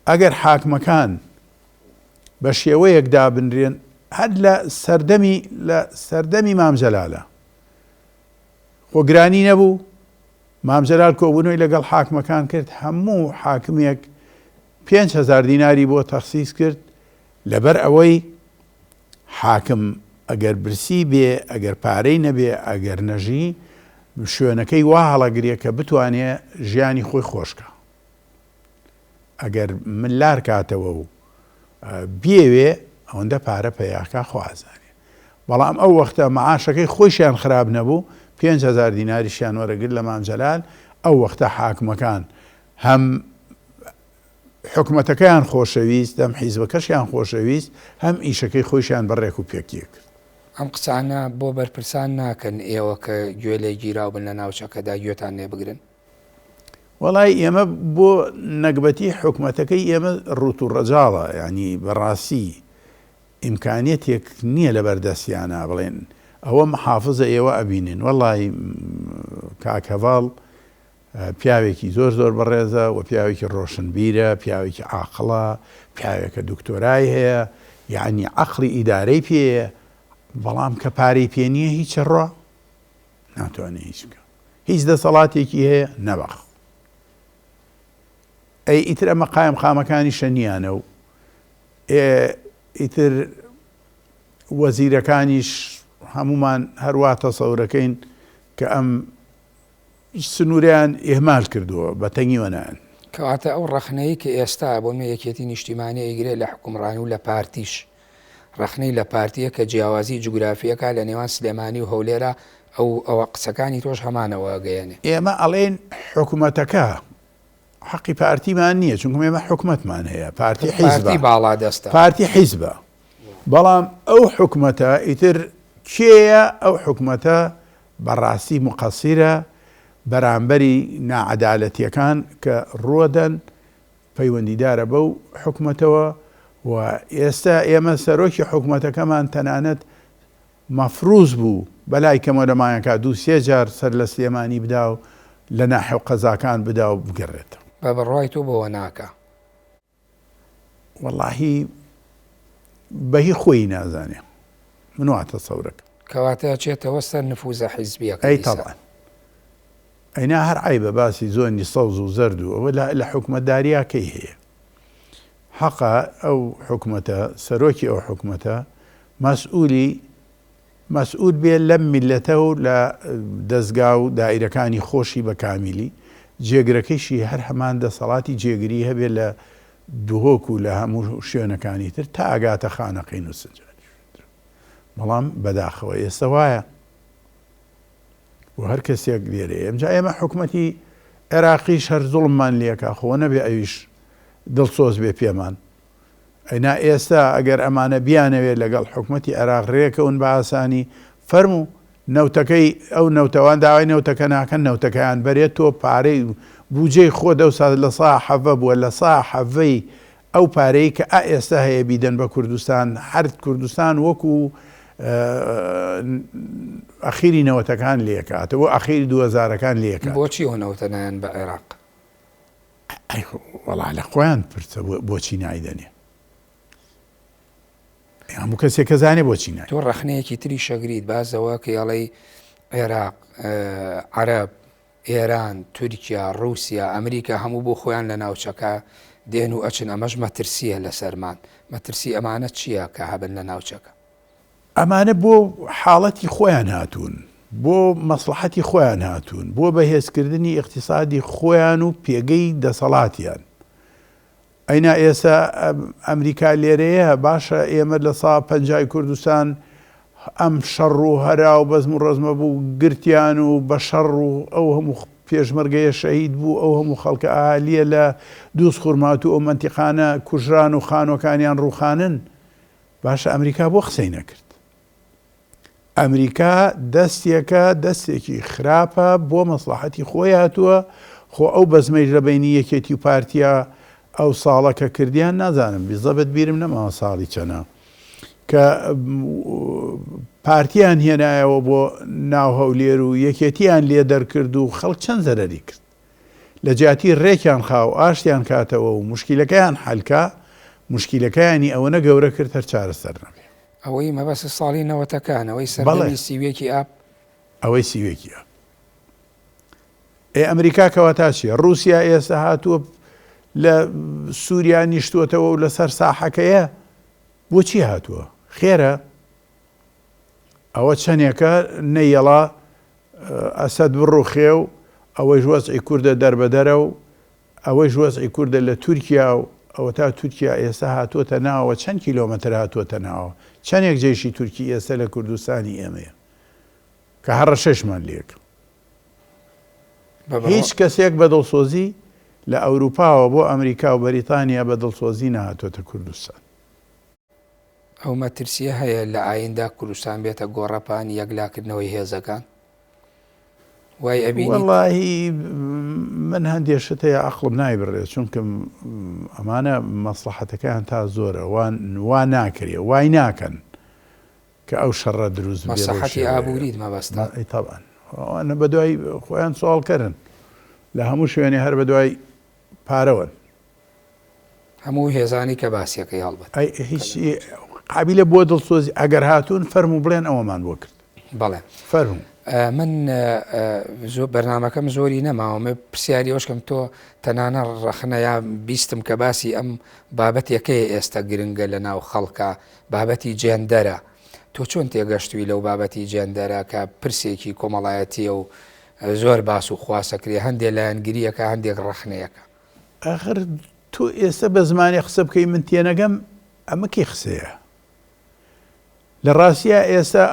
ئەگەر حاکمەکان بە شێوەیەک دابنرێن هەر لە سەردەمی لە سەردەمی مام جەلالە خۆ گرانی نەبوو مام جەلال کۆبوونەوەی لەگەڵ حاکمەکان کرد هەموو حاکمێک 5هزار دیناری بۆ تەخسیس کرد لەبەر ئەوەی حاکم ئەگەر برسی بێ ئەگەر پارەی نەبێ ئەگەر نەژی شوێنەکەی وا هەڵەگرێ کە بتوانێ ژیانی خۆی خۆشکە ئەگەر من لار کاتەوە و بیەوێ ئەوەندە پارە پەیاکا خوا ئەزانێ بەڵام ئەو وەختە معاشەکەی خۆیشیان خراپ نەبوو 5هزار دیناریشیان وەرەگرت لە مام جەلال ئەو وەختە حاکمەکان هەم حکومەتەکەیان خۆشەویست هەم حیزبەکەشیان خۆشەویست هەم ئیشەکەی خۆیشیان بە ڕێک و پێکی کرد. ئەم قسانە بۆ بەرپرسان ناکەن ئێوە کە گوێ لێ گیراو بن لە ناوچەکەدا گوێتان لێ بگرن؟ وەڵای ئێمە بۆ نەگبەتی حکومەتەکەی ئێمە ڕوت و ڕەجاڵە یانی بەڕاستی ئیمکانیەتێک نییە لەبەر دەستیانە بڵێن ئەوە محافزە ئێوە ئەبینن وەڵی کاک هەڤاڵ پیاوێکی زۆر زۆر بەڕێزە و پیاوێکی ڕۆشنبیرە پیاوێکی عاقڵە پیاوێکە دکتۆرای هەیە یعنی عەقڵی ئیدارەی پێیە بەڵام کە پارەی پێ نییە هیچ ڕۆ ناتوانێ هیچ بکە هیچ دەسەڵاتێکی هەیە نەبەخ ئەی ئیتر ئەمە قایم قامەکانیشە نییانە و ئیتر وەزیرەکانیش هەمومان هەروە تەسەورەکەین کە ئەم سنووریان ئێهمال کردووە بە تەنگیوە نان. کەواتە ئەو ڕەخنەی کە ئێستا بۆ نمونە یەکێتی نیشتیمانی ئەیگرێ لە حوکمڕانی و لە پارتیش ڕەخنەی لە پارتیە کە جیاوازی جوگرافیەکە لە نێوان سلێمانی و هەولێرا ئەو ئەوە قسەکانی تۆش هەمانەوە ئەگەیەنێ. ئێمە ئەڵێین حکومەتەکە حەقی پارتیمان نییە چونکم ئێمە حکومەتمان هەیە پارتی حیزبە پارتی باڵادەستە. پارتی حیزبە بەڵام ئەو حکومەتە ئیتر کێیە ئەو حکومەتە بەڕاستی موقەسیرە بەرامبەری ناعەدالەتیەکان کە ڕوەدەن پەیوەندیدارە بەو حکومەتەوە و ئێستا ئێمە سەرۆکی حکومەتەکەمان تەنانەت مەفروز بوو بەلای کەمەوە لە مانگەکا دوو سێ جار سەر لە سلێمانی بدا و لە ناحیە و قەزاکان بدا و بگەڕێتەوە. بە بڕوای تۆ بۆوە ناکا؟ وەڵاهی بە هی خۆی نازانێ من وا تەسەورەکەم. کەواتە ئەچێتەوە سەر نفوزە حیزبیەکە ئەی دیسان. تەبعەن. ئەینا هەر عەیبە باسی زۆنی سەوز و زەرد و ئەوە لە لە حکومەتداریا کەی هەیە. حەقە ئەو حکومەتە سەرۆکی ئەو حکومەتە مەسئولی مەسئول بێ لەم میللەتە و لە دەزگا و دائیرەکانی خۆشی بە کامیلی، جێگرەکەیشی هەر هەمان دەسەڵاتی جێگری هەبێ لە دهۆک و لە هەموو شوێنەکانی تر تا ئەگاتە خانەقین و سنجاریش. بەڵام بەداخەوە ئێستە وایە و هەر کەسێک لێرەیە. ئمجا ئێمە حکومەتی عێراقیش هەر زوڵممان لێکا خۆ نەبێ ئەویش دڵسۆز بێ پێمان. ئەینا ئێستا ئەگەر ئەمانە بیانەوێت لەگەڵ حکومەتی عێراق رێکەون بە ئاسانی فەرموو نەوتەکەی ئەو نەوتەوان داوای نەوتەکە ناکەن نەوتەکەیان بەرێت تۆ پارەی بوجەی خۆت ئەو سات لە سا حەڤە بووە لە سا حەڤەی ئەو پارەی کە ئا ئێستا هەیە بیدەن بە کوردستان هەر کوردستان وەکو ئەخیری نەوەتەکان لێکاتەوە ئەخیری دووەزارەکان لێکات. بۆچی ئەو نەوتە نایەن بە عێراق؟ ئەی وەڵا لە خۆیان پرسە بۆچی نایدەنێ هەموو کەسێک کە زانێ بۆچی نای. تۆ ڕەخنەیەکی تری شەگریت بازەوە کە ئەڵێی عێراق، عەرەب، ئێران، تورکیا، ڕووسیا، ئەمریکا هەموو بۆ خۆیان لە ناوچەکە دێن و ئەچن ئەمەش مەترسییە لەسەرمان مەترسی ئەمانە چییە کە هەبن لە ناوچەکە؟ ئەمانە بۆ حاڵەتی خۆیان هاتوون، بۆ مەسڵەحەتی خۆیان هاتوون، بۆ بەهێزکردنی ئیقتیسادی خۆیان و پێگەی دەسەڵاتیان. ئەینا ئێستا ئەمریکا لێرەیە، باشە ئێمە لە سا پەنجای کوردستان ئەم شەڕ و هەرا و بەزم و ڕەزمە بوو گرتیان و بە شەڕ و ئەو هەموو پێشمەرگەیە شەهید بوو، ئەو هەموو خەڵکە ئاهالییە لە دووزخورماتوو ئەو مەنتیقانە کوژران و خانووەکانیان ڕووخانن. باشە ئەمریکا بۆ قسەی نەکرد؟ ئەمریکا دەستێکە دەستێکی خراپە بۆ مەسڵەحەتی خۆی هاتووە، خۆ ئەو بەزمەیش لە بەینی یەکێتی و پارتیا ئەو ساڵە کە کردیان نازانم بیزەبت بیرم نەماوە ساڵی چەنە کە پارتیان هێنایەوە بۆ ناو هەولێر و یەکێتیان لێ دەرکرد و خەڵک چەند زەرەری کرد. لە جیاتی رێکیان خا و ئاشتیان کاتەوە و موشکیلەکەیان حەل کا، موشکیلەکەیانی ئەوەنە گەورە کرد هەر چارەسەر نەبێ. ئەوەی مەبەستت ساڵی نەوەتەکان، ئەوەی بەڵێ. سەردەمی سیویەکی ئاب؟ ئەوەی سیویەکی ئاب. ئێ ئەمریکا کەواتە چیە؟ رووسیا ئێستا هاتووە لە سووریا نیشتووەتەوە و لەسەر ساحەکەیە، بۆچی هاتووە؟ خێرە؟ ئەوە چەنێکە نەیەڵا ئەسەد بڕوخێ و ئەوەیش وەزعی کوردە دەربەدەرە و ئەوەیش وەزعی کوردە لە تورکیا و ئەوەتا تورکیا ئێستا هاتووەتە ناوەوە چەند کیلۆمەتر هاتووەتە ناوە چەنێک جەیشی تورکی ئێستا لە کوردستانی ئێمەیە کە هەڕەشەشمان لێکە هیچ کەسێک بە دڵسۆزی لە ئەوروپاوە بۆ ئەمریکا و بەریتانیا بە دڵسۆزی نەهاتووەتە کوردستان. ئەو مەترسییە هەیە لە ئایندە کوردستان بێتە گۆڕەپانی یەکلاکردنەوەی هێزەکان؟ وای ئەبینیت؟ وەڵاهی من هەندێ شت هەیە عەقڵم نایبڕێ چونکم ئەمانە مەسڵەحەتەکەیان تا زۆرە وا ناکرێ وای ناکەن کە ئەو شەڕە دروست بێ بەو مەسڵەحەتی شێوەیە. ئابووریت مەبەستە؟ ئەی تەبعەن ئەوانە بەدوای خۆیان سواڵکەرن لە هەموو شوێنێ هەر بەدوای پارەوەن. هەموو هێزانەی کە باسیەکەی هەڵبەت. ئەی هیچ قابیلە بۆ دڵسۆزی ئەگەر هاتوون فەرموو بڵێن ئەوەمان بۆ کرد. بەڵێ فەرموو. من زۆر بەرنامەکەم زۆری نەماوە من پرسیاری ئەوەش کەم تۆ تەنانە ڕەخنە یا بیستم کە باسی ئەم بابەتێکەیە ئێستا گرنگە لە ناو خەڵکە بابەتی جێندەرە تۆ چۆن تێگەشتوی لەو بابەتی جێندەرە کە پرسێکی کۆمەڵایەتیە و زۆر باس و خواسەکرێ هەندێک لایەنگریەکە هەندێک ڕەخنەیەکە. ئاخر تۆ ئێستا بە زمانێ قسە بکەی من تێنەگەم ئەمە کەی قسەیە؟ لە ڕاستیا ئێستا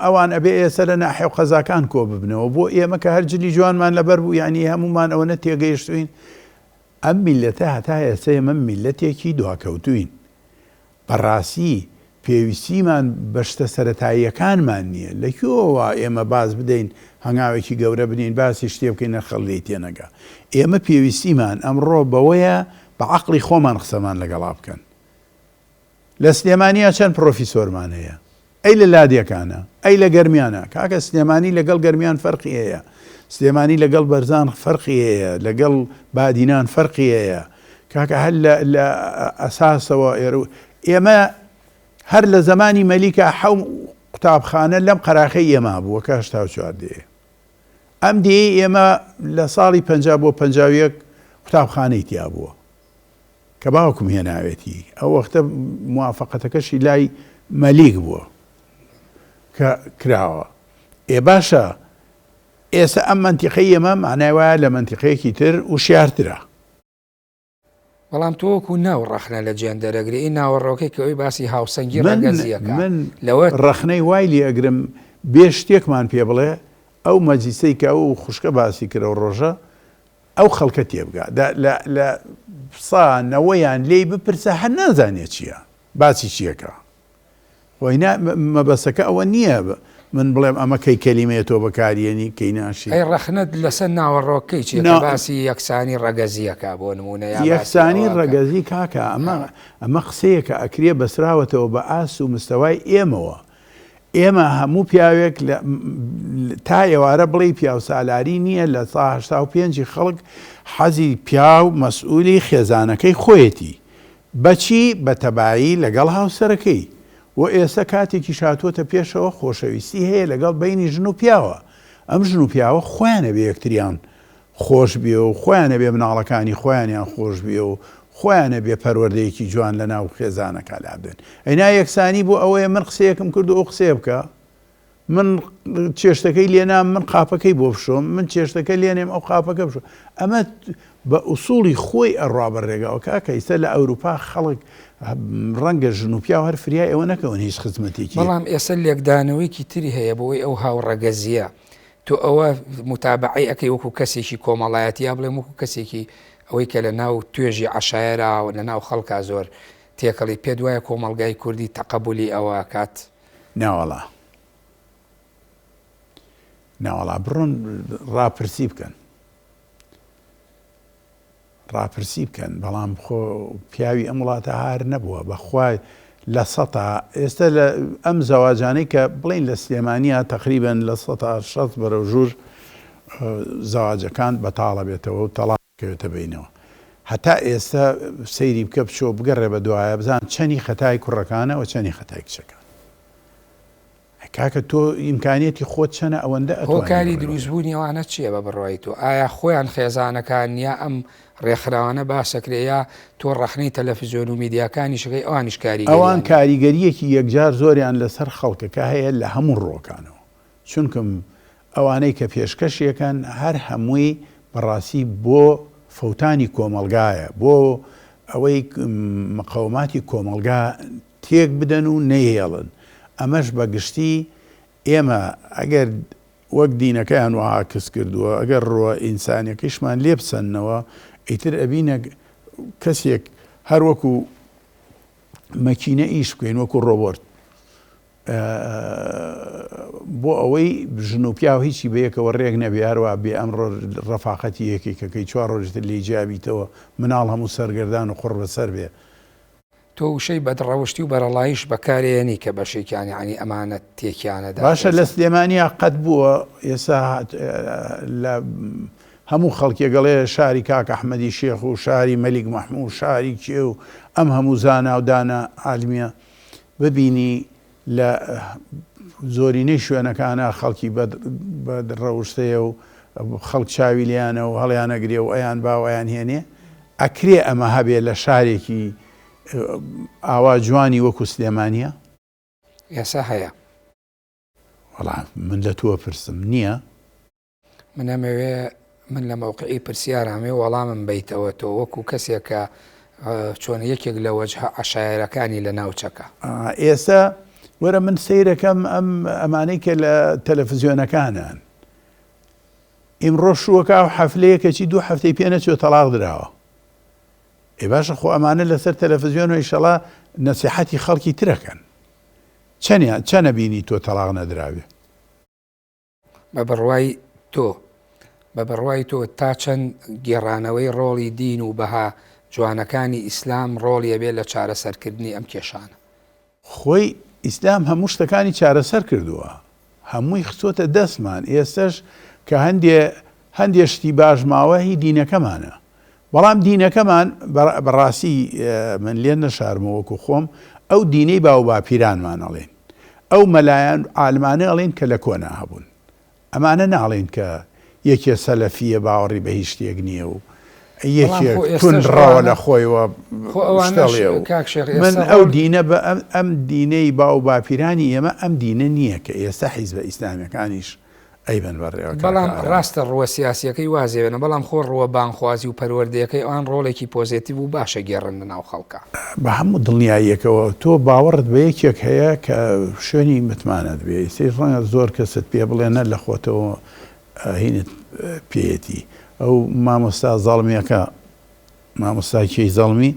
ئەوان ئەبێ ئێستا لە ناحیە و قەزاکان کۆ ببنەوە بۆ ئێمە کە هەر جلی جوانمان لەبەر بوو یعنی هەمومان ئەوەنە تێگەیشتوین ئەم میلەتە هەتا ئێستا ئێمە میلەتێکی دواکەوتوین بەڕاستی پێویستیمان بە شتە سەرەتاییەکانمان نییە. لە کوێوە ئێمە باز بدەین هەنگاوێکی گەورە بنێین باسی شتێ بکەین نە خەڵک لێی تێنەگا. ئێمە پێویستیمان ئەمڕۆ بەوەیە بە عەقڵی خۆمان قسەمان لەگەڵا بکەن. لە سلێمانیا چەند پڕۆفیسۆرمان هەیە؟ ئەی لە لادێکانە؟ ئەی لە گەرمیانە؟ کاکە سلێمانی لەگەڵ گەرمیان فەرقی هەیە. سلێمانی لەگەڵ بەرزان فەرقی هەیە، لەگەڵ بادینان فەرقی هەیە. کاکە هەر لە لە ئەساسەوە ئێرە ئێمە هەر لە زەمانی مەلیکا حەو قوتابخانە لەم قەراخەی ئێمە بووە کە 84 دێ ئەم دێی ئێمە لە ساڵی 50 بۆ 51 قوتابخانەی تیا بووە کە باوکم هێناوێتی ئەو وەختە موافقەتەکەشی لای مەلیک بووە کە کراوە ئێ باشە ئێستا ئەم مەنتیقەی ئێمە مانای وایە لە مەنتیقەیەکی تر وشیارترە. بەڵام تۆ وەکو ناو ڕەخنە لە جێندەر ئەگری، ئەی ناوەڕۆکەی کە ئەوی باسی هاوسەنگی من ڕەگەزییەکە من لەوە. ڕەخنەی وای لێ ئەگرم بێ شتێکمان پێ بڵێ ئەو مەجلیسەی کە ئەو خوشکە باسی کرد ئەو ڕۆژە ئەو خەڵکە تێبگا دە لە لە سا نەوەیان لێی بپرسە هەر نازانێ چییە باسی چییەکا. وەی نا مەبەستەکە ئەوە نییە من بڵێم ئەمە کەی کەلیمەیە تۆ بەکاریێنی کەی ناشی. ئەی ڕەخنەت لەسەر ناوەڕۆکەی چیە کە باسی یەکسانی ڕەگەزییەکە بۆ نموونە یا باسی یەکسانی ئەوە کە. ڕەگەزی کاکە ئەمە ئەمە قسەیەکە ئەکرێ بەسراوەتەوە بە ئاست و مستەوای ئێمەوە ئێمە هەموو پیاوێک لە تا ئێوارە بڵێی پیاوسالاری نییە لە سا 85 خەڵک حەزی پیاو مەسئولی خێزانەکەی خۆیەتی بەچی؟ بە تەبایی لەگەڵ هاوسەرەکەی. وە ئێستا کاتێکیش هاتووەتە پێشەوە خۆشەویستی هەیە لەگەڵ بەینی ژن و پیاوە. ئەم ژن و پیاوە خۆیان ئەبێ یەکتریان خۆش بوێ و خۆیان ئەبێ مناڵەکانی خۆیانیان خۆش بوێ و خۆیان ئەبێ پەروەردەیەکی جوان لەناو خێزانەکە لابدەن. ئەینا یەکسانی بۆ ئەوەیە من قسەیەکم کرد و ئەو قسەیە بکا؟ من چێشتەکەی لێنام من قاپەکەی بۆ بشۆم، من چێشتەکە لێنێم ئەو قاپەکە بشۆ. ئەمە بە ئوسوڵی خۆی ئەڕوا بە ڕێگاوە کاکە ئیستا لە ئەوروپا خەڵک ڕەنگە ژن و پیاو هەر فریای ئەوە نەکەون هیچ خزمەتێکی. بەڵام ئێستا لێکدانەوەیەکی تری هەیە بۆ ئەوەی ئەو هاوڕەگەزییە تۆ ئەوە موتابەعەی ئەکەی وەکو کەسێکی کۆمەڵایەتی یا بڵێم وەکو کەسێکی ئەوەی کە لە ناو توێژی عەشایەرا و لە ناو خەڵکا زۆر تێکەڵی پێت وایە کۆمەڵگای کوردی تەقەبولی ئەوە ئەکات؟ ناوەڵا ناوەڵا بڕۆن ڕاپرسی بکەن ڕاپرسی بکەن بەڵام خۆ پیاوی ئەم وڵاتە هار نەبووە بەخوای لە سەتا ئێستا لە ئەم زەواجانەی کە بڵین لە سلێمانیا تقریبن لە سەتا شەست بەرەو ژوور زەواجەکان بەتاڵە بێتەوە و تەڵا کەوێتە بەینەوە هەتا ئێستا سەیری بکە بچۆ بگەڕێ بە دوایە بزان چەنی خەتای کوڕەکانە و چەنی خەتای کچەکان ئەی کاکە تۆ ئیمکانیەتی خۆت چەنە ئەوەندە ئەتوانی هۆکاری بڕێوە دروست بوونی ئەوانە چیە بە بڕوای تۆ؟ ئایا خۆیان خێزانەکان یا ئەم ڕێکخراوانە باسەکرێ یا تۆ ڕەخنەی تەلەفزیۆن و میدیاکانیش ئەکەی ئەوانیش ئەوان کاریگەریان هەیە؟ کاریگەریەکی یەکجار زۆریان لەسەر خەڵکەکە هەیە لە هەموو ڕووەکانەوە چونکم ئەوانەی کە پێشکەشی ئەکەن هەر هەمووی بەڕاستی بۆ فەوتانی کۆمەڵگایە، بۆ ئەوەی مقەوماتی کۆمەڵگا تێک بدەن و نەیهێڵن، ئەمەش بە گشتی ئێمە ئەگەر وەک دینەکەیان وەها کز کردووە، ئەگەر ڕووە ئینسانیەکەیشمان لێ بسەننەوە ئیتر ئەبینە کەسێک هەر وەکو مەکینە ئیش بکەین وەکو ڕۆبۆرت. بۆ ئەوەی ژن و پیاو هیچی بەیەکەوە رێک نەبێ هەروا بێ ئەمڕۆ رەفاقەتی یەکێکەکەی چوار رۆژی تر لێی جیا بیتەوە مناڵ هەموو سەرگەردان و قوڕ بەسەر بێ. تۆ وشەی بەدڕەوشتی و بەرەڵاییش بەکارێنی کە بەشێکیان یەعنی ئەمانە تێکیانەدا باشە لە خێزان. سلێمانیا قەت بووە ئێستا لە هەموو خەڵکێک ئەڵێ شاری کاک ئەحمەدی شێخ و شاری مەلیک مەحموو شاری کێ و ئەم هەموو زانا و دانا عالمیە ببینی لە زۆرینەی شوێنەکانا خەڵکی بەد بەد ڕەوشت هەیە و خەڵک چاوی لێیانە و هەڵیانەگرێ و ئەیان با و ئەیان هێنێ ئەکرێ ئەمە هەبێ لە شارێکی ئاوا جوانی وەکو سلێمانیە؟ ئێسا هەیە. وەڵا من لە تۆ ئەپرسم نییە؟ من ئەمەوێ. من لە مەوقعی پرسیارام ئەمەوێ وەڵامم بەیتەوە تۆ وەکو کەسێک کە چۆن یەکێک لە وەجهە عەشایەرەکانی لە ناوچەکە. ئێستا وەرە من سەیرەکەم ئەم ئەمانەی کە لە تەلەفزیۆنەکانان ئیمڕۆ شووەکا و حەفلەیە کەچی دوو هەفتەی پێ نەچووە تەڵاق دراوە. ئێ باشە خۆ ئەمانە لەسەر تەلەفزیۆن و ئیشەڵا نەسیحەتی خەڵکی ترەکەن. چەنیان چەنە بینی تۆ تەڵاق نەدراوێ؟ بە بڕوای تۆ بە بڕوای تۆ تا چەند گێڕانەوەی ڕۆڵی دین و بەها جوانەکانی ئیسلام ڕۆڵی ئەبێ لە چارەسەرکردنی ئەم کێشانە؟ خۆی ئیسلام هەموو شتەکانی چارەسەر کردووە هەمووی خستۆتە دەستمان ئێستەش کە هەندێ هەندێ شتی باش ماوە هی دینەکەمانە بەڵام دینەکەمان بەڕاستی من لێت نەشارمەوە وەکو خۆم ئەو دینەی باوباپیرانمان ئەڵێن ئەو مەلایان عالمانە ئەڵێن کە لە کۆنا هەبوون ئەمانە ناڵێن کە یەکێ سەلەفیە باوەڕی بە هیچ شتێک نییە و یەکێک توندڕەوە لە خۆیەوە شتەڵێ و من ئەو دینە بە ئەم دینەی باوباپیرانی ئێمە ئەم دینە نییە کە ئێستا حیزبە ئیسلامیەکانیش ئەیبەن بەڕێوە کاکە بەڵام ئارام. ڕاستە ڕووە سیاسیەکەی وازێنە بەڵام خۆ ڕووە بانگخوازی و پەروەردەیەکەی ئەوان ڕۆڵێکی پۆزێتیڤ و باش ئەگێڕن لە ناو خەڵکا. بە هەموو دڵنیاییەکەوە تۆ باوەڕت بە یەکێک هەیە کە شوێنی متمانەت بێ ئیستەیش ڕەنگە زۆر کەست پێ بڵێ نە لە خۆتەوە هینت پێیەتی ئەو مامۆستا زەڵمیەکە مامۆستا کێی زەڵمی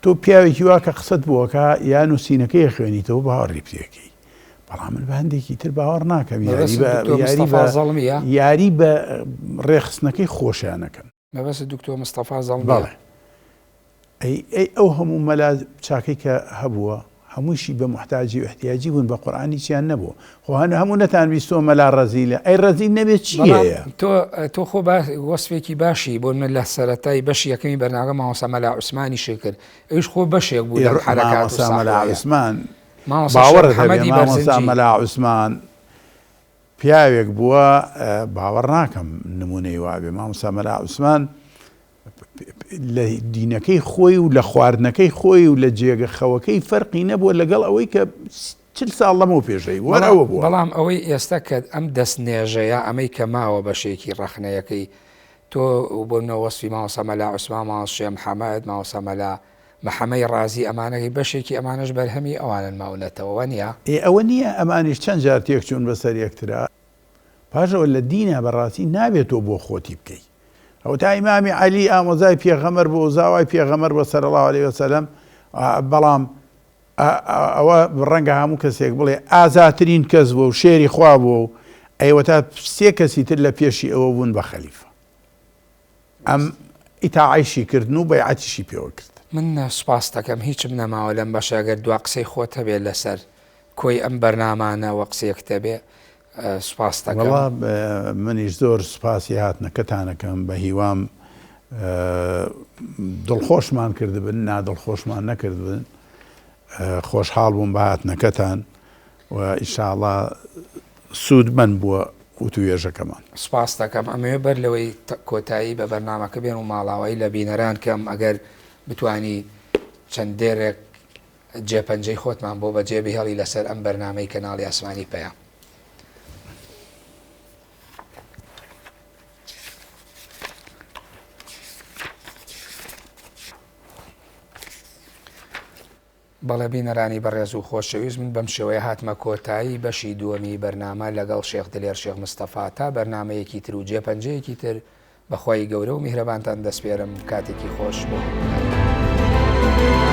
تۆ پیاوێکی وا کە قسەت بۆکا یا نووسینەکەی ئەخوێنیتەوە باوەڕی پێکەی بەڵام من بە هەندێکی تر باوەڕ ناکەم یاری بە یاری بە یاری بە ڕێخستنەکەی خۆشیانەکەن مەبەست دکتۆر مستەفا زەڵمیە؟ بەڵێ ئەی ئەی ئەو هەموو مەلا چاکەی کە هەبووە هەموویشی بە موحتاجی و ئیحتیاجی بوون بە قورئان هیچیان نەبوو خۆ هەن هەموو نەتان بیستووە مەلا ڕەزیلە ئەی ڕەزیل نەبێت چی بەڵام هەیە؟ تۆ تۆ خۆ با وەسفێکی باشی بۆ من لە سەرەتای بەشی یەکەمی بەرنامەکە مامۆستا مەلا عوسمانی شێ کرد ئەویش خۆ بەشێک بوو ئێ لەم حەرەکات و مامۆستا مەلا سەحوەیە عوسمان مامۆستا شێخ باوەڕت هەبێ محەمەدی مامۆستا بەرزنجی. مەلا عوسمان پیاوێک بووە باوەڕ ناکەم نموونەی وابێ مامۆستا مەلا عوسمان لە دینەکەی خۆی و لە خواردنەکەی خۆی و لە جێگە خەوەکەی فەرقی نەبووە لەگەڵ ئەوەی کە چل ساڵ لەمەو پێشەی وەر ئەوە بووە. بەڵام ئەوەی ئێستا کە ئەم دەست نێژەیە ئەمەی کە ماوە بەشێکی ڕەخنەیەکەی تۆ بۆ منە وەسفی مامۆستا مەلا عوسمان مامۆستا شێخ محەمەد مامۆستا مەلا محەمەی ڕازی ئەمانەکەی بەشێکی ئەمانەش بەرهەمی ئەوانن ماونەتەوە وانیە؟ ئێ ئەوە نیە ئەمانیش چەند جار تێکچوون بەسەر یەکترا پاش ئەوە لە دینا بەڕاستی نابێت تۆ بۆ خۆتی بکەی ئەوەتا ئیمامی عەلی ئامۆزای پێغەمبەر بوو و زاوای پێغەمبەر بووە صلی اللە علیە وسلم بەڵام ئەوە ڕەنگە هەموو کەسێک بڵێ ئازاترین کەس بووە و شێری خوا بووە و ئەیوەتا سێ کەسی تر لە پێشی ئەوە بوون بە خەلیفە ئەم ئیتاعەیشی کردن و بەیعەتیشی پێوە کردن. من سوپاست دەکەم هیچم نەماوە لەم بەشە گەر دوا قسەی خۆت هەبێ لەسەر کۆی ئەم بەرنامانە وە قسەیەکت هەبێ سوپاست دەکەم. وەڵا منیش زۆر سوپاسی هاتنەکەتان ئەکەم بە هیوام دڵخۆشمان کردبن نادڵخۆشمان نەکردبن خۆشحاڵ بووم بە هاتنەکەتان و ئیشاڵا سوودمەند بووە وتووێژەکەمان. سوپاست دەکەم ئەمەوێ بەر لەوەی کۆتایی بە بەرنامەکە بێن و ماڵاوایی لە بینەران کەم ئەگەر بتوانی چەند دێرێک جێپەنجەی خۆتمان بۆ بەجێ بهێڵی لەسەر ئەم بەرنامەی کەناڵی ئاسمانی پەیام. بەڵێ بینەرانی بەڕێز و خۆشەویست من بەم شێوەیە هاتمە کۆتایی بەشی دووەمی بەرنامە لەگەڵ شێخ دلێر شێخ مستەفا تا بەرنامەیەکی تر و جێپەنجەیەکی تر بە خوای گەورە و میهرەبانتان دەسپێرم کاتێکی خۆش بۆ هەموو لایەک.